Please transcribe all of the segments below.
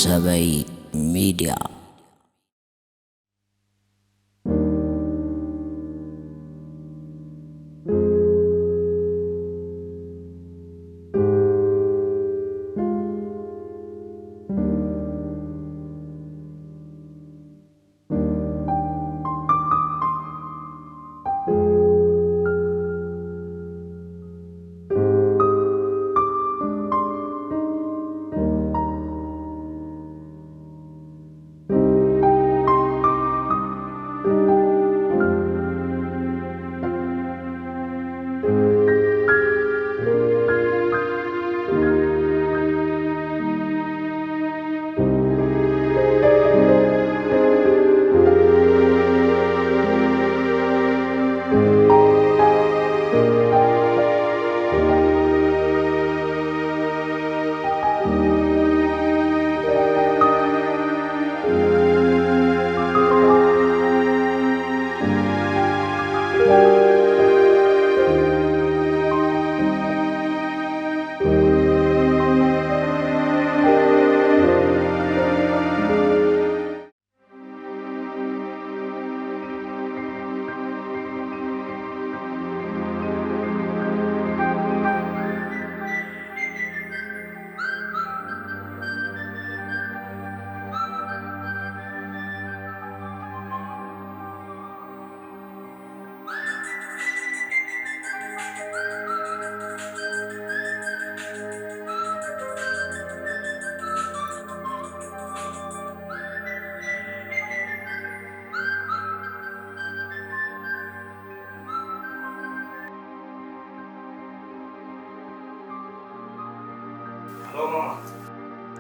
ሰበይ ሚድያ።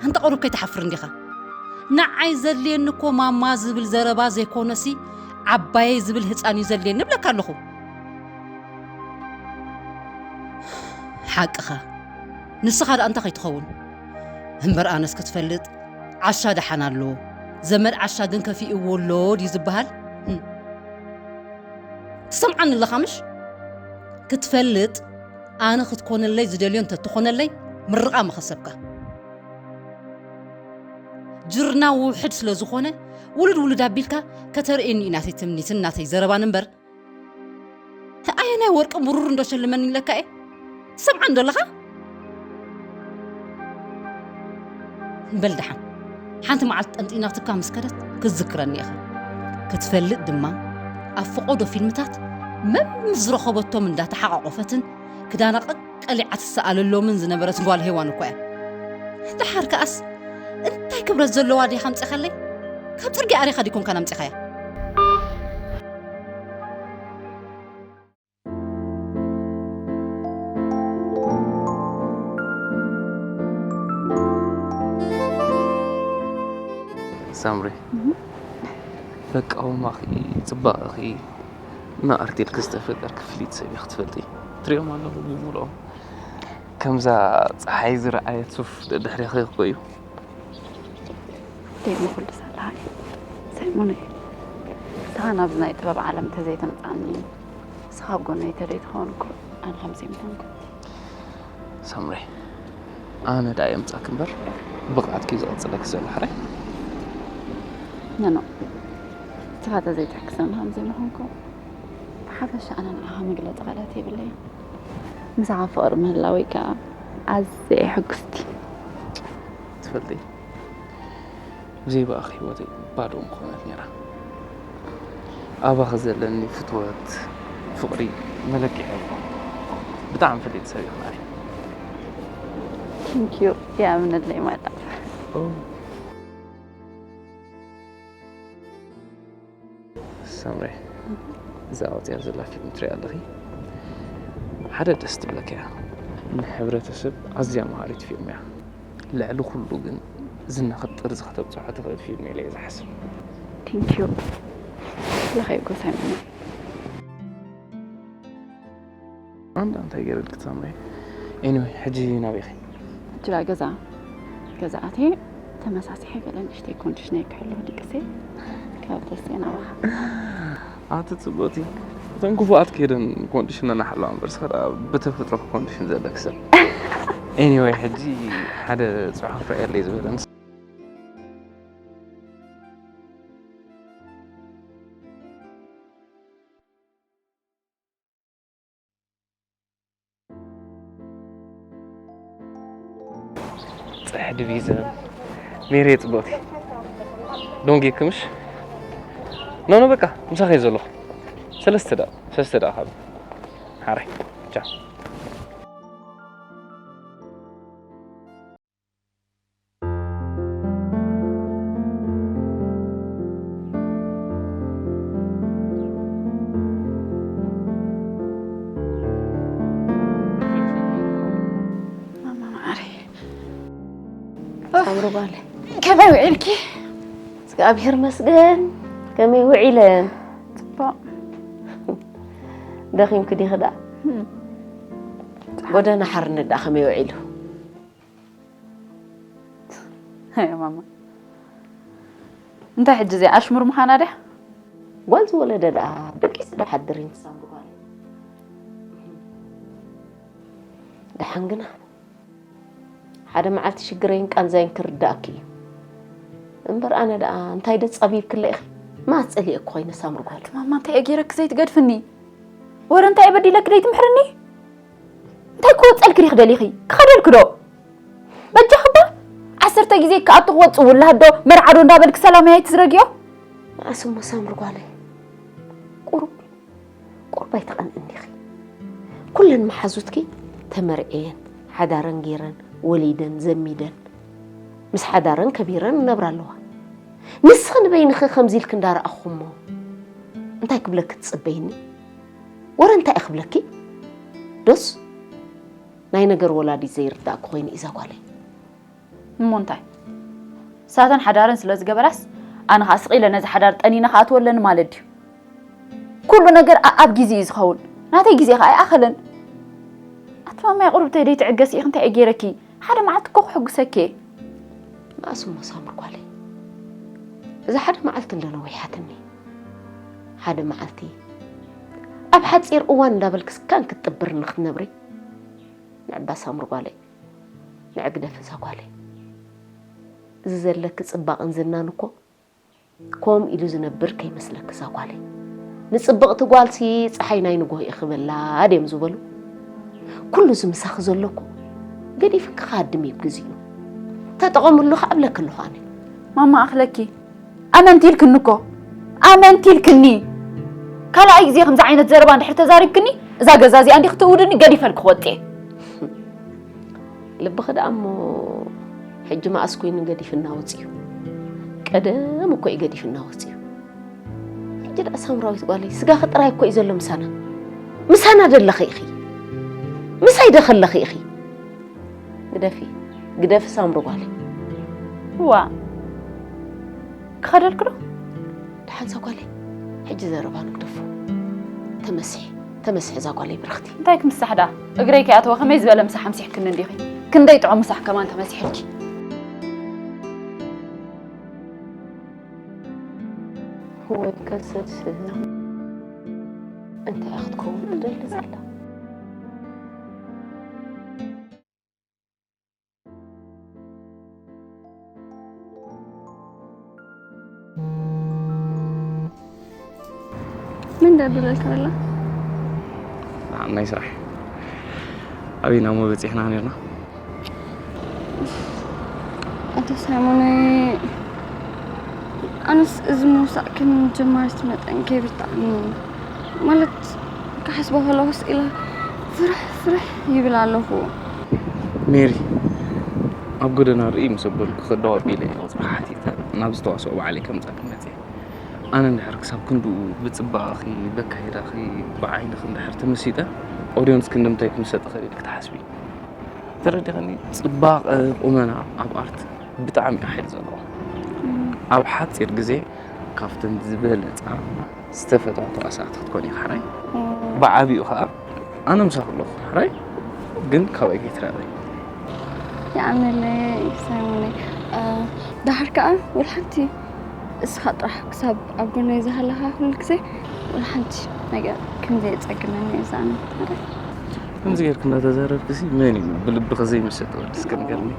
ኣንታ ቁሩብ ከይትሓፍር እንዲኻ? ንዓይ ዘድልየኒ እኮ ማማ ዝብል ዘረባ ዘይኮነሲ ዓባየይ ዝብል ህፃን እዩ ዘድልየኒ እብለካ ኣለኹ። ሓቅኻ ንስኻ ደኣ እንታይ ከይትኸውን እምበር ኣነስ ክትፈልጥ ዓሻ ደሓን ኣሎ ዘመድ ዓሻ ግን ከፊእዎ ኣሎ ድዩ ዝበሃል? ትሰምዓኒ ኣለኻ ምሽ? ክትፈልጥ ኣነ ክትኮነለይ ዝደልዮ እንተትኾነለይ ምርቓ ምኸሰብካ። ጅርና ውሕድ ስለ ዝኾነ ውሉድ ውሉድ ኣቢልካ ከተርእየኒ እዩ ናተይ ትምኒትን ናተይ ዘረባን እምበር ኣየናይ ወርቂ ምሩር እንዶ ሸልመኒ ኢለካ እየ። ትሰምዓኒ ዶ ኣለኻ? በል ደሓን ሓንቲ መዓልቲ ጠንጢናትካ ምስ ከደት ክትዝክረኒ ኢኻ። ክትፈልጥ ድማ ኣብ ፈቖዶ ፊልምታት መም ዝረኸበቶም እንዳተሓቋቖፈትን ክዳና ቀቀሊዓ ትሰኣለሎምን ዝነበረት ጓል ሄዋን እኮ እያ። ደሓር ከኣስ እንታይ ክብረት ዘለዋ ዲኻ ኣምፂኻለይ? ካብ ፅርጊያ ኣሪኻ ዲኮንካን ኣምፂኻያ? ሳምሪ በቃ ኦማኺ ፅባቐኺ ንኣርቴል ክዝተፈጠር ክፍሊት ሰብ ክትፈልጢ ትሪኦም ኣለኹ ብምልኦም ከምዛ ፀሓይ ዝረኣየት ሱፍ ደድሕሪኺ ክኮዩ ደይሞ ኩሉ ሰላሃይ ሳይሞነይ ንስኻ ናብዚ ናይ ጥበብ ዓለም ተዘይተምፃኒ ንስኻ ኣብ ጎነይ ተደይትኸውን እኮ ኣነ ከምዚ ምኾንኩ ሳምሪ ኣነ ዳ የምፃክ እምበር ብቕዓትኪ ዝቐፅለኪ ዘሎ ሕራይ ነኖ ንስኻ ተዘይትሕግዘኒ ከምዚ ምኾንኩ ብሓፈሻ ኣነ ንዓኻ መግለፂ ቃላት የብለይ ምሳኻ ፍቕሪ ምህላወይ ከዓ ኣዝየ ሕጉስቲ ትፈልጢ ብዘይ ብኣኺ ህይወተይ ባዶ ምኾነት ነይራ ኣባኺ ዘለኒ ፍትወት ፍቕሪ መለክዒ የብሉን ብጣዕሚ ፍልይቲ ሰብ ኢኺ ናተይ Thank you ይኣምነለይ ማዳ ሳምሪ እዛ ኣውፅያ ዘላ ፊልም ትሪኣ ኣለኺ ሓደ ደስ ትብለካ እያ ንሕብረተሰብ ኣዝያ መሃሪት ፊልም እያ ልዕሊ ኩሉ ግን ዝና ክትጥርዚ ከተብፅሖ ትኽእል ፊልም ኢለ እየ ዝሓስብ Thank you ለኸይ ጎሳይ ምና ኣንዳ እንታይ ገይረልኪ ሳምሪ anyway ሕጂ ናበይ ኢኺ ጅራ ገዛ ገዛ ኣትየ ተመሳሲሐ ገለ ንእሽተይ ኮንዲሽነይ ክሕልዎ ድቅሰይ ካብ ተስየ ናባኻ ኣቲ ፅቡቅቲ እተን ክፉኣት ከይደን ኮንዲሽነን ሓለዋ እምበር ስኸ ብተፈጥሮ ኮንዲሽን ዘለክ ሰብ anyway ሕጂ ሓደ ፅሑፍ ረኣየለይ ዝበለኒ ሕድቢ ዘም ሜሬ ጽቡቕቲ ዶንጌ ክምሽ ኖ ኖ በቃ ምሳኸይ ዘለኹ ሰለስተ ደቂቕ ሰለስተ ደቂቕ ካብ ሓራይ ቻው። ማማ ማዓረይ ሳምሪ ጓለይ ከመይ ውዒልኪ? እግዚኣብሔር መስገን ከመይ ውዒለን? ፅቡቅ ደኺምኪ ዲኺ ደኣ? ጎደና ሓርነት ደኣ ከመይ ውዒሉ? ኣይ ማማ እንታይ ሕጂ እዚኣ ኣሽሙር ምዃና ድያ? ጓል ዝወለደ ደኣ ደቂሱ ዶ ሓድር እዩ ንሳምሪ ጓለይ? ደሓን ግና ሓደ መዓልቲ ሽግረይን ቃንዛይን ክርዳእኪ እዩ እምበር ኣነ ደኣ እንታይ ዶ ጸቢብክለ ኢኺ? መዓስ ጸሊኤኪ ኮይነ ሳምሪ ጓለይ? ማማ እንታይ እየ ገይረኪ ዘይትገድፍኒ? ወረ እንታይ እየ በዲለኪ ዘይትምሕርኒ? እንታይ ክወፀልኪ ዲኺ ደሊኺ? ክኸደልኪ ዶ? በጃኺ እባ ዓሰርተ ግዜ ክኣቱ ክወፅእ ውላድ ዶ መርዓ ዶ እንዳበልኪ ሰላመይ ኣይትስረግዮ? መዓስ እሞ ሳምሪ ጓለይ ቁሩብ ቁሩብ ኣይትቐንእኒ ኢኺ። ኩለን መሓዙትኪ ተመርዕየን ሓዳረን ገይረን ወሊደን ዘሚደን ምስ ሓዳረን ከቢረን ይነብራ ኣለዋ። ንስኺ ንበይንኺ ከምዚ ኢልኪ እንዳረኣኹ እሞ እንታይ ክብለኪ ትፅበይኒ? ወረ እንታይ እየ ክብለኪ? ዶስ ናይ ነገር ወላዲት ዘይርዳእኪ ኮይኑ እዩ እዛ ጓለይ። እሞ እንታይ ሳተን ሓዳረን ስለ ዝገበራስ ኣነ ኸዓ ስቕ ኢለ ነዚ ሓዳር ጠኒነ ክኣትዎ ኣለኒ ማለት ድዩ? ኩሉ ነገር ኣኣብ ግዜ እዩ ዝኸውን። ናተይ ግዜ ኸዓ ኣይኣኸለን። ኣቲ ማማይ ቁርብተይ ደይትዕገሲ ኢኺ እንታይ እየ ገይረኪ? ሓደ መዓልቲ እኮ ክሕጉሰኪ እየ። መኣስ እሞ ሳምሪ ጓለይ እዛ ሓደ መዓልቲ እንዶ ነዊሓትኒ። ሓደ መዓልቲ ኣብ ሓፂር እዋን እንዳበልኪ ስካን ክትጥብርኒ ክትነብሪ ንዕባ ሳምሪ ጓለይ። ንዕግደፍ እዛ ጓለይ እዚ ዘለኪ ፅባቕን ዝናን እኮ ኮም ኢሉ ዝነብር ከይመስለኪ እዛ ጓለይ። ንፅብቕቲ ጓልሲ ፀሓይ ናይ ንጎሆ እዩ ክበላ ድዮም ዝበሉ? ኩሉ እዚ ምሳኺ ዘሎ እኮ ገዲፍኪ ክሃድም እዩ ብግዚኡ። ተጠቐምሉ ክኣ እብለኪ ኣለኹ ኣነ። ማማ ኣኽለኪ ኣመንቲ ኢልክኒ እኮ ኣመንቲ ኢልክኒ። ካልኣይ ግዜ ከምዚ ዓይነት ዘረባ እንድሕር ተዛሪብክኒ እዛ ገዛ እዚኣ እንዲ ክትእውድኒ ገዲፈልኪ ክወፅእ እየ። ልብኺ ደኣ እሞ ሕጂ መኣስ ኮይኑ ገዲፍና ወፂኡ? ቀደም እኮ እዩ ገዲፍና ወፂኡ። ሕጂ ደኣ ሳምራዊት ጓለይ ስጋኺ ጥራይ እኮ እዩ ዘሎ ምሳና። ምሳና ደለኺ ኢኺ። ምሳይ ዶ ከለኺ ኢኺ? ግደፊ ግደፊ ሳምሪ ጓለይ። እዋ ክኸደልኪ ዶ? ደሓን እዛ ጓለይ ሕጂ ዘረባ ንግደፎ። ተመስሒ ተመስሒ እዛ ጓለይ ብርኽቲ። እንታይ ክምሳሕ ደኣ እግረይ ከይኣተወ ከመይ ዝበለ ምሳሕ ኣምሲሕክኒ እንዲኺ። ክንደይ ጥዑም ምሳሕ ከማን ተመሲሕልኪ። ወይ ከስስህ እንታይ ክትከውን ትደሊ ዘላ? ምን ደብረልካ ኣላ? ናይ ስራሕ ኣበይ ናሞ በፂሕና ነርና? ኣቶ ሳይሞነይ ኣነስ እዚ ምውሳእ ከም ጀማሪት መጠን ከይብርትዓኒ ማለት ክሓስቦ ከለኹስ ኢለ ፍርሕ ፍርሕ ይብል ኣለኹ። ሜሪ ኣብ ጎደና ርኢ ምስ ኣበልኩ ከዳው ኣቢለ እየ ቁፅሪ ሓቲተ ናብ ዝተዋስኦ ባዕለይ ከምፀልኪ መፅየ። ኣነ እንድሕር ክሳብ ክንድኡ ብፅባቐኺ በካይዳኺ ብዓይንኺ እንድሕር ተመሲጠ ኦድየንስኪ ንምንታይ ክምሰጥ ይኽእል ኢልኪ ትሓስቢ? ተረዲኽኒ? ፅባቐ ቁመና ኣብ ኣርት ብጣዕሚ እዩ ሓይሊ ዘለዎ። ኣብ ሓፂር ግዜ ካብተን ዝበለፃ ዝተፈትዋ ተዋሳእቲ ክትኮኒ ኢኺ ሓራይ። ብዓቢኡ ከዓ ኣነ ምሳኺ ኣለኹ ሓራይ፣ ግን ካባይ ከይትርሕቂ። ይኣመለይ ሳይሞነይ። ደሓር ከዓ ወላ ሓንቲ እስኻ ጥራሕ ክሳብ ኣብ ጎነይ ዝሃለኻ ኩሉ ግዜ ወላ ሓንቲ ነገር ከም ዘየፀግመኒ እየ ዝኣምን። ከምዚ ጌርክ እናተዛረብክሲ መን እዩ ብልብኺ ዘይምሰጥ ወዲ እስከ ንገርኒ።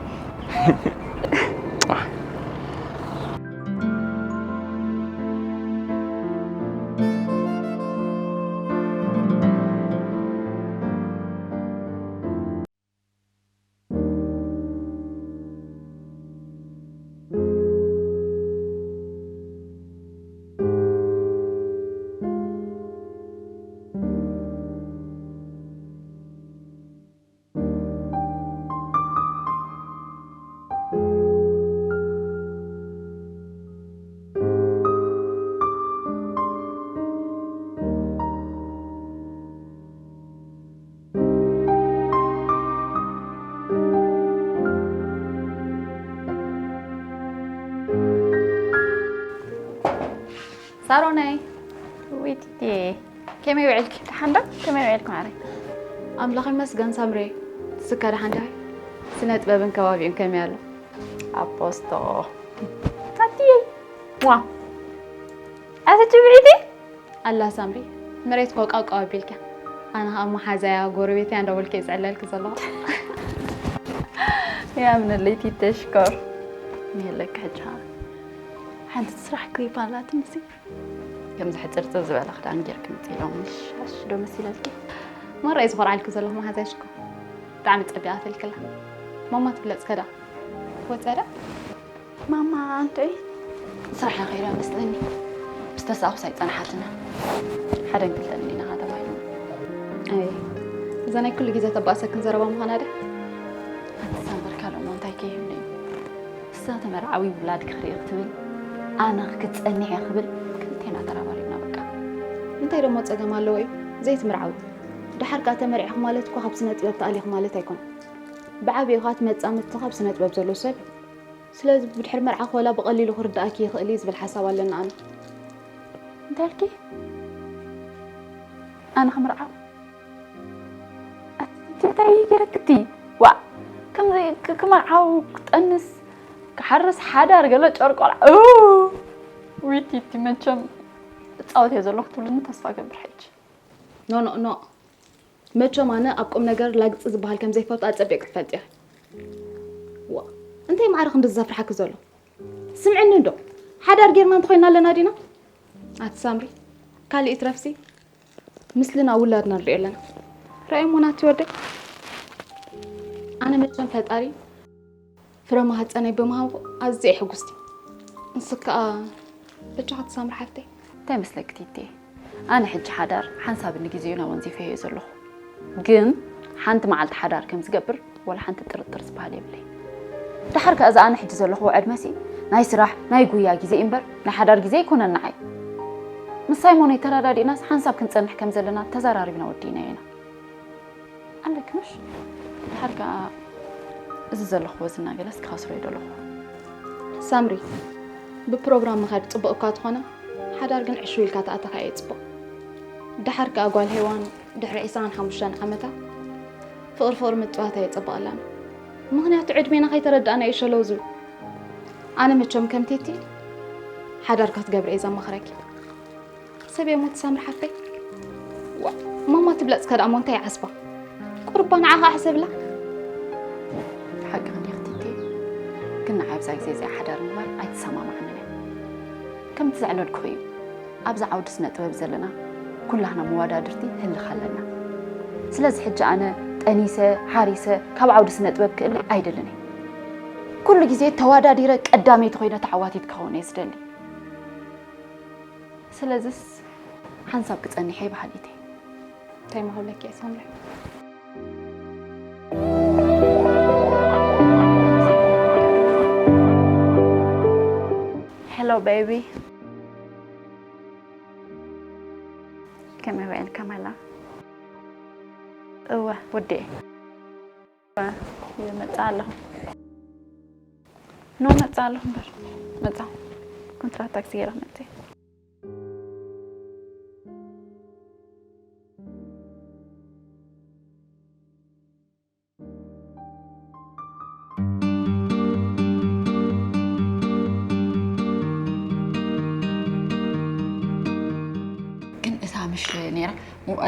ኣሮናይ፣ ዊቲቴ፣ ከመይ ውዕልኪ? ደሓን ዶ? ከመይ ውዕልኪ ማዕረይ? ኣምላኽ ይመስገን ሳምሬ። ትስካ ደሓን ዲኺ? ስነ ጥበብን ከባቢኡን ከመይ ኣሎ? ኣፖስቶ። ታትየይ። ዋ። ኣቲ ጅብዒቲ? ኣላ ሳምሪ፣ መሬት ኮቃ ቋቢልካ። ኣነ ኸኣ መሓዛያ ጎረቤትያ እንዳበልከ ይጽዕለልክ ዘለኹ። ያምንለይ ቲተሽኮር። ንየለካ ሕጂ ኸኣ። ሓንቲ ስራሕ ክሪፓ ኣላትኒ ሲ። ከምዚ ሕጽርጽር ዝበለ ክዳን ጌርኪ ምጺ ኢሎም ሻሽ ዶ መሲለልኪ? ማራ እየ ዝኾርዓልኪ ዘለኹ መሓዛይ ሽኮር። ብጣዕሚ ጸቢቓትልክላ። ማማ ትብለጽ ከዳ። ወጸ ዳ? ማማ ኣንተይ? ስራሕ ንኸይዳ መስለኒ። ምስ ተሳእኹስ ኣይጸንሓትና። ሓደን ክልተን ዲና ተባሂሉ። ኣይ፣ እዛ ናይ ኩሉ ግዜ ተባእሰክን ዘረባ ምዃና ዳ? ኣቲ ሳምበር ካልእ እሞ እንታይ ከይህሉ እዩ? እሳ ተመርዓዊ ውላድ ክርኢ ክትብል፣ ኣነ ክጸንሕ እየ ክብል፣ ክልቴና ተራባሪብና በቃ። እንታይ ደሞ ጸገም ኣለዎ እዩ? ዘይትምርዓዊ። ደሓር ከኣ ተመርዒኺ ማለት እኮ ካብ ስነ ጥበብ ተኣሊኺ ማለት ኣይኮነን። ብዓቢኡ ከኣ እቲ መጻምድቲ ካብ ስነ ጥበብ ዘሎ ሰብ እዩ። ስለዚ ብድሕሪ መርዓኺ ወላ ብቐሊሉ ክርድኣኪ ይኽእል እዩ ዝብል ሓሳብ ኣለኒ ኣነ። እንታይ ኣልኪ? ኣነ ክምርዓው? ኣቲ እንታይ ገይረክቲ? ዋእ! ከምዚ ክ-፣ ክመርዓው፣ ክጠንስ፣ ክሓርስ፣ ሓዳር ገለ ጨርቆል። ኡ! ዊቲቲ መቸም እጻወት እየ ዘለኹ ትብልኒ ተስፋ እገብር ሕጂ። ኖ፣ ኖ፣ ኖ። መቸም ኣነ ኣብ ቁም ነገር ላግጺ ዝበሃል ከም ዘይፈቱ ኣጸቢቕኪ ትፈልጢ ኢኺ። ዋ፣ እንታይ ማዕረ ክንድዚ ዘፍርሓኪ ዘሎ? ስምዕኒ እንዶ፣ ሓዳር ጌርና እንተኾይንና ኣለና ዲና? ኣቲ ሳምሪ፣ ካልእ ይትረፍሲ፣ ምስልና ውላድና ንሪኦ ኣለና። ራእይ እሞ ናቲ ወደይ፣ ኣነ መቸም ፈጣሪ ፍረ ማህፀነይ ብምሃቡ ኣዝየ ሕጉስቲ። ንስኪ ከኣ በጃኺ ሳምሪ ሓፍተይ። እንታይ መስለኪ ቲቲ? ኣነ ሕጂ ሓዳር ሓንሳብ ንግዜኡ ናብ ወንዚፈዮ ዘለኹ። ግን ሓንቲ መዓልቲ ሓዳር ከም ዝገብር ወላ ሓንቲ ጥርጥር ዝበሃል የብለይ። ደሓር ከኣ እዚ ኣነ ሕጂ ዘለኹዎ ዕድመሲ ናይ ስራሕ፣ ናይ ጉያ ግዜ እምበር ናይ ሓዳር ግዜ ኣይኮነን ንዓይ። ምስ ሳይሞነይ ተረዳዲእናስ ሓንሳብ ክንጸንሕ ከም ዘለና ተዘራሪብና ወዲእናዮ ኢና። ኣለኪ ምሽ? ድሓር ከኣ እዚ ዘለኽዎ ዝና ገለስ ክኸስሮ እየ ደለኹ። ሳምሪ፣ ብፕሮግራም ምኻድ ጽቡቕ እኳ ተኾነ፣ ሓዳር ግን ዕሽው ኢልካ ተኣተኻ እየ ጽቡቕ። ድሓር ከኣ ጓል ሄዋን ድሕሪ ዕስራን ሓሙሽተን ዓመታ ፍቕሪ ፍቕሪ ምጥዋት ኣየጸበቐላን። ምኽንያቱ ዕድሜና ከይተረዳእና እዩ ሸለው ዝብል። ኣነ መቸም ከም ቲቲ ሓዳር ክትገብሪ እየ ዘማኽረኪ። ሰብ የሞት ሳምሪ ሓፍተይ። ዋ፣ ማማ ትብለጽ ከ ደኣ እሞ እንታይ ዓስባ? ቁርባ ንዓኻ ሕሰብላ። ሓቂ ክንዲኺ ቲቲ፣ ግን ንዓይ ኣብዛ ግዜ እዚኣ ሓዳር ምግባር ኣይተሰማማዕንን እያ። ከምቲ ዘዕለልኩኺ እዩ፣ ኣብዚ ዓውዲ ስነ ጥበብ ዘለና ኩላህና መወዳድርቲ ህልኽ ኣለና። ስለዚ ሕጂ ኣነ ጠኒሰ፣ ሓሪሰ ካብ ዓውዲ ስነ ጥበብ ክእለ ኣይደልን እየ። ኩሉ ግዜ ተወዳዲረ ቀዳመይቲ ኮይነ ተዓዋቲት ክኸውን እየ ዝደሊ። ስለዚስ ሓንሳብ ክጸንሕ እየ በሃሊት እየ። እንታይ ምሃብለኪ እየ ሳምሪ? Hello baby። ከመይ ውዒልካ ማይ ላቭ? እወ ውዴ። ይመጽእ ኣለኹ። ኖ፣ መጽእ ኣለኹ እምበር። መጽእ። ኮንትራት ታክሲ ገይረ ክመጽእ። ግን እታ ምሽ ነይራ፣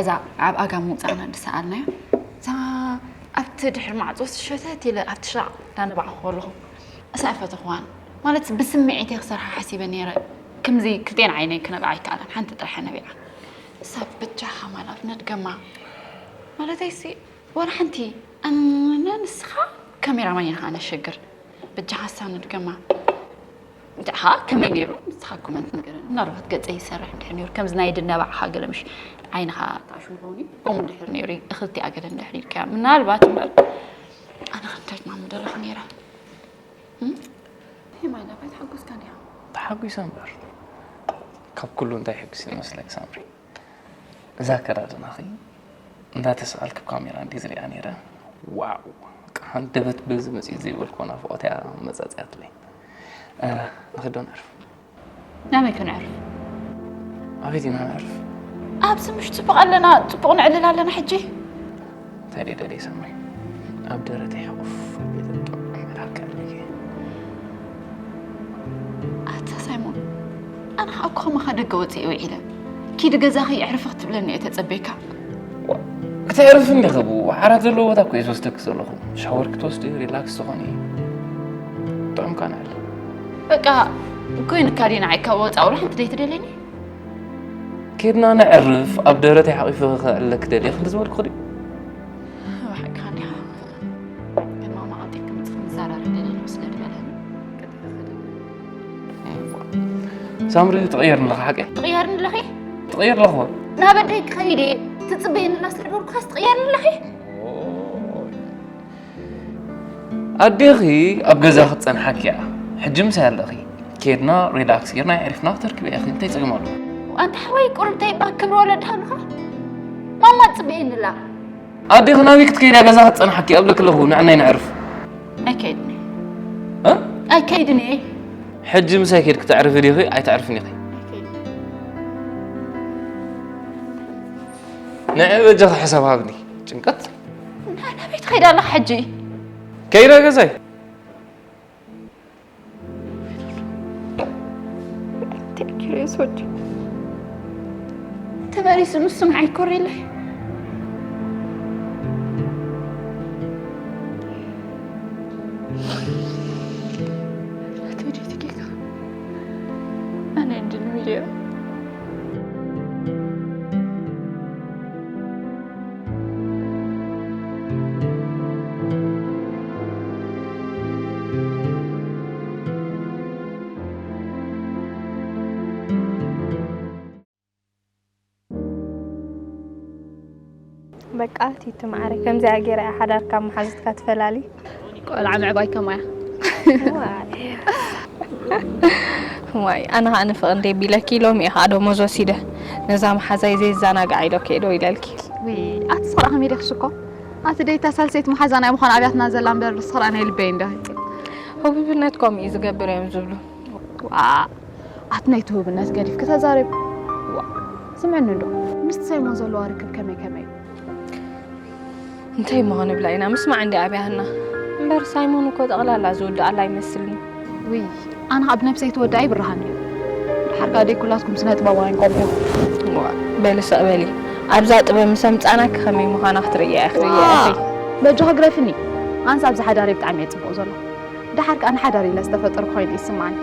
እዛ ኣብ ኣጋ ምውጻእና ዝሰኣልናያ፣ እዛ ኣብቲ ድሕሪ ማዕጾ ሸተት ኢለ ኣብቲ ሻዕ እንዳነባዕኹ ከለኹ፣ እሳ ኣይፈተኽዋን። ማለት ብስምዒት እየ ክሰርሓ ሓሲበ ነይረ። ከምዚ ክልቴን ዓይነይ ክነብዓ ኣይከኣለን፣ ሓንቲ ጥራሕ እየ ነቢዓ። እሳ በጃኻ ማላፍ ነድገማ። ማለተይሲ፣ ወላ ሓንቲ ኣነ ንስኻ ካሜራማን ኢና ከኣ ነሸግር። በጃኻ እሳ ንድገማ። እንተ ከኣ ከመይ ነይሩ ንስኻ ኮመንት ንገረኒ። ምናልባት ገጸይ ይሰርሕ እንድሕር ነይሩ፣ ከምዚ ናይ ድነባዕኻ ገለ ምሽ ዓይንኻ ተኣሽሙ ይኸውን እዩ። ከምኡ እንድሕር ነይሩ፣ እኽልቲኣ ገለ እንድሕር ኢልካያ፣ ምናልባት እምበር ኣነ ከም ተጅማም ምደለኹ ነይረ። እም? ሄይ ማይ ላቭ፣ ኣይተሓጎስካን ዲኻ? ተሓጒሰ እምበር። ካብ ኩሉ እንታይ ሕጉስ ይመስለክ ሳምሪ? እዛ ኣከዳድናኺ እንዳተሳኣልኪ ኣብ ካሜራ እንድየ ዝሪኣ ነይረ። ዋው! በቃ ሃንደበት በዚ መጺኡ ዘይበልክዎ ናፍቖት እያ መጻጺኣትለይ። እ፣ ንኽዶ ነዕርፍ። ናበይ ክንዕርፍ? ኣቤት ኢና ነዕርፍ። ኣብዚ ምሽ ፅቡቕ ኣለና፣ ፅቡቕ ንዕልል ኣለና ሕጂ። እንታይ ደደለይ ሰማይ ኣብ ደረተይ ሓቁፍ ኣቢለ ጥዑም ዕላል ከዕልል እየ። ኣታ ሳይሞን፣ ኣነ ከዓ እኮ ከማኻ ደገ ወፅእ ውዒለ። ኪድ ገዛኺ ኣዕርፊ ክትብለኒ እየ ተፀበይካ። ዋ፣ ክተዕርፍ እንዲኺ ብኡ ዓራት ዘለዎ ቦታ እኮ እየ ዝወስደኪ ዘለኹ። ሻወር ክትወስዲ ሪላክስ ትኾኒ። ጥዑም ካናል። በቃ ኮይንካ ድዩ ንዓይ ካብ ወፃ ውላ ሓንቲ ደይ ትደልየኒ? ኬድና ነዕርፍ ኣብ ደረተይ ሓቂፈ ከዕልለኪ ደልየ ክንዲ ዝበልኩ ድዩ? ብሓቅኻ እንዲኻ። ግን ማማ ቀልጢፍኪ ምፅእ ክንዘራረብ ደልየ ስለ ዝበለኒ። ሳምሪ ትቕየር ኣለኻ ሓቂ? ትቕየርኒ ኣለኺ? ትቕየር ኣለኹ። ናብ ኣደይ ክኸይድ እየ። ትፅበየኒ ኣላ ስለ ዝበልኩኻስ ትቕየርኒ ኣለኺ? ኣዴኺ ኣብ ገዛ ክትፀንሓኪ እያ። ሕጂ ምሳይ ኣለኺ። ኬድና ሪላክስ ጌርና የዕሪፍና ክተርክቢ ኢኺ። እንታይ ፀገም ኣለዎ? ኣንታ ሓወይ ቁሩብ እንታይ እባ ክብሪ ወለድኻ ኣለኻ? ማማ ትፅበየኒ ኣላ። ኣዴኺ ናበይ ክትከይድ እያ? ገዛ ክትፀንሓኪ እያ እብለኪ ኣለኹ። ንዕናይ ነዕርፍ። ኣይከይድን እየ። እ? ኣይከይድን እየ። ሕጂ ምሳይ ኬድኪ ተዕርፊ ዲኺ? ኣይተዕርፍን ኢኺ። ኣይከይድን። ንዒ በጃኺ ሕሳብ ሃብኒ። ጭንቀት። ናበይ ትኸይድ ኣለኻ ሕጂ? ከይደ ገዛይ። Take it easy ወዲ። ተመሊሱ ንሱ ንዓይ ኮሪለይ። ኣቲ ወዲ እቲ ጌጋ ኣነ እንድን ሚልዮ። በቃ ቲቲ ማዓረይ ከምዚኣ ገይራ እያ ሓዳርካ መሓዙትካ ትፈላሊ። ቆልዓ ምዕባይ ከማያ። ዋይ ኣነ ከዓ ንፍቕ እንደ ቢለኪ ሎሚ እየ ከዓ ደሞዝ ወሲደ ነዛ መሓዛይ ዘይዘናግዓ ኢዶ ከይዶ ኢለልኪ። ዊ ኣቲ ስኽራ ከመይ ዲኽሽ እኮ ኣቲ ደይታ ሳልሰይቲ መሓዛ ናይ ምዃን ኣብያትና ዘላ እምበር ስኽራ ናይ ልበይ እንደ ህቡብነት ከምኡ እዩ ዝገብር እዮም ዝብሉ። ዋ ኣቲ ናይ ትሁብነት ገዲፍኪ ተዛረቢ። ዋ ስምዕኒ እንዶ ምስቲ ሳይሞን ዘለዋ ርክብ ከመይ ከመይ እዩ? እንታይ እሞ ክንብላ ኢና ምስማዕ እንዲ ኣብያህና እምበር ሳይሞን እኮ ጠቕላላ ዝውድኣላ ኣይመስልን። ውይ ኣነ ካብ ነብሰይ ትወዳ ኣይብርሃን እዩ። ድሓርካ ደይ ኩላትኩም ስነ ጥበባውያን ከምኡ። ዋ በሊ ስቕ በሊ ኣብዛ ጥበብ ምስ ኣምፃእናኪ ከመይ ምዃና ክትርእያ ኢኺ ርእያ ኢኺ። በጃኺ ግረፍኒ። ኣንስ ኣብዚ ሓዳረይ ብጣዕሚ እየ ፅቡቕ ዘሎ። ደሓር ከኣ ንሓዳር ኢለ ዝተፈጠርኩ ኮይኑ ይስማዓኒ።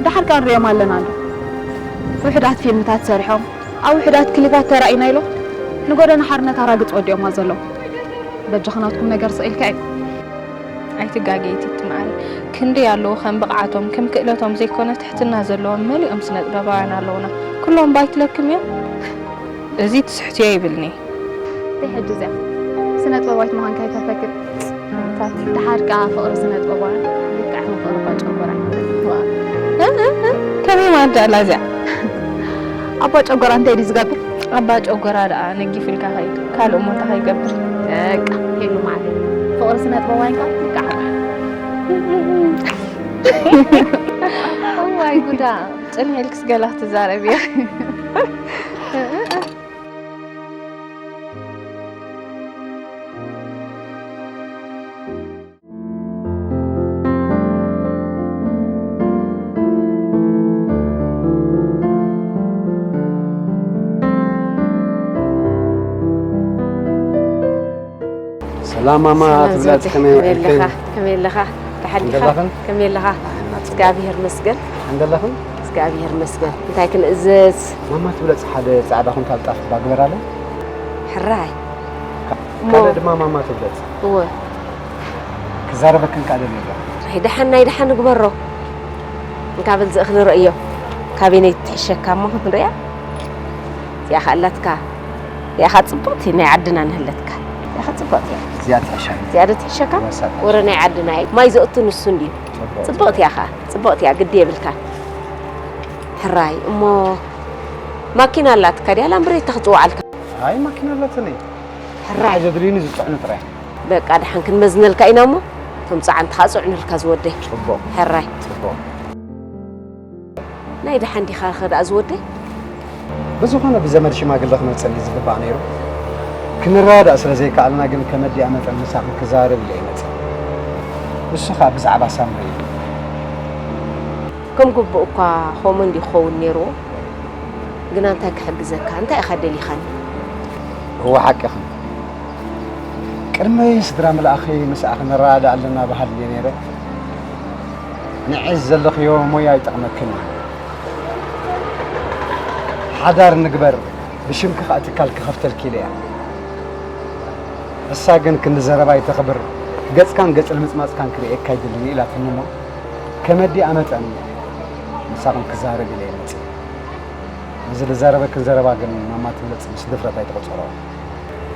ደሓር ከኣ ንሪኦም ኣለና እንዶ ውሕዳት ፊልምታት ሰሪሖም ኣብ ውሕዳት ክሊፓት ተራኢና ኢሎም ንጎደና ሓርነት ኣራግፅ ወዲኦማ ዘለዉ። በጃኺ ናትኩም ነገር ስቕ ኢልካ እዩ። ኣይትጋገይ ቲቲ መዓረይ ክንደይ ኣለዉ ከም ብቕዓቶም ከም ክእለቶም ዘይኮነ ትሕትና ዘለዎም መሊኦም ስነ ጥበባውያን ኣለዉና ኩሎም ባይትለክም እዮም። እዚ ትስሕትዮ ይብልኒ። እንታይ ሕጂ እዚኣ ስነ ጥበባዊት ምዃንካ ይተርፈክን። ደሓር ከኣ ፍቕሪ ስነ ጥበባውያን ልክዕ ከም ፍቕሪ ባጨጎራ። ከመይ ማለት ደኣ እዚኣ? ኣባ ጨጎራ እንታይ ድዩ ዝገብር? ኣባ ጨጎራ ደኣ ነጊፍ ኢልካ ከይድ ካልእ እሞ እንታይ ከይገብር? በቃ ሄሉ ማለት ፍቕሪ ስነ ጥበባውያን ከኣ ልክዕ ከምኡ። እዋይ ጉዳ ጽንሕ ኢልክስ ገላ ክትዛረብ እያ። ሰላም ማማ ትብለጽ ከመይ ውዕልክን? ከመይ ኣለኻ? ደሓን ዲኻ? እንደላኽን? ከመይ ኣለኻ? እግዚኣብሔር መስገን። እንደላኽን? እግዚኣብሔር መስገን። እንታይ ክንእዘዝ? ማማ ትብለጽ ሓደ ጻዕዳ ኩንታል ጣፍ ባግበራለ? ሕራይ። ካልእ ድማ ማማ ትብለጽ። እወ። ክዛረበክን ካደ ነበር። ናይ ደሓን ናይ ደሓን ግበሮ። እንካብል ዝእኽሊ ረእዮ። ካበይነይ ትሕሸካ እሞ ክንሪኣ። እዚኣ ኸኣላትካ። እዚኣ ኸኣ ጽብቕቲ ናይ ዓድና ንህለትካ። እዚኣ ኸኣ ጽብቕቲ እያ። እዚኣ ትሕሸኒ። እዚኣ ዶ ትሕሸካ? ወሳጣ። ወረ ናይ ዓድና እዩ። ማይ ዘእቱ ንሱ እንድዩ። ጽብቕቲ። ጽብቕቲ እያ ኸኣ። ጽብቕቲ እያ ግዲ የብልካ። ሕራይ እሞ ማኪና ኣላትካ ድያ ላምብሬታ ክጽውዓልካ? ኣይ ማኪና ኣላትኒ። ሕራይ ዘድልዩኒ ዝጽዕኑ ጥራይ። በቃ ደሓን ክንመዝነልካ ኢና እሞ እቶም ጸዓንቲ ኸኣ ጽዕኑልካ ዝወደይ። ጽቡቕ። ሕራይ ጽቡቕ። ናይ ደሓን ዲኻ ኸ ደኣ ዝወደይ? ብዝኾነ ብዘመድ ሽማግለ ክመጸኒ ዝግባእ ነይሩ። ክንረዳእ ስለ ዘይከኣልና ግን ከመዲኣ መጠን ምሳኺ ክዛረብ ኢለ ይመጽእ። ንሱ ኸኣ ብዛዕባ ሳምሪ እዩ። ከም ግቡእ እኳ ከምኡ እንዲ ክኸውን ነይርዎ። ግና እንታይ ክሕግዘካ? እንታይ ኢኻ ደሊኻኒ? እወ ሓቅኺ። ቅድሚ ስድራ ምልኣኺ ምስኣ ክንረዳእ ኣለና በሃሊ እየ ነይረ። ንዒ ዘለኽዮ ሞያ ይጠቕመክን እዩ። ሓዳር ንግበር፣ ብሽምኪ ኸኣ ትካል ክኸፍተልኪ ኢለ እያ። እሳ ግን ክንዲ ዘረባ ይተኽብር፣ ገጽካን ገጽ ልምጽማጽካን ክርእየካ ኣይደልን ኢላትኒ እሞ፣ ከመዲኣ መጠን ምሳኹም ክዛረብ ኢለ እየ መጺእ። ነዚ ልዛረበክን ዘረባ ግን ማማ ትብለጽ ምስ ድፍረት ኣይትቑጸሮ።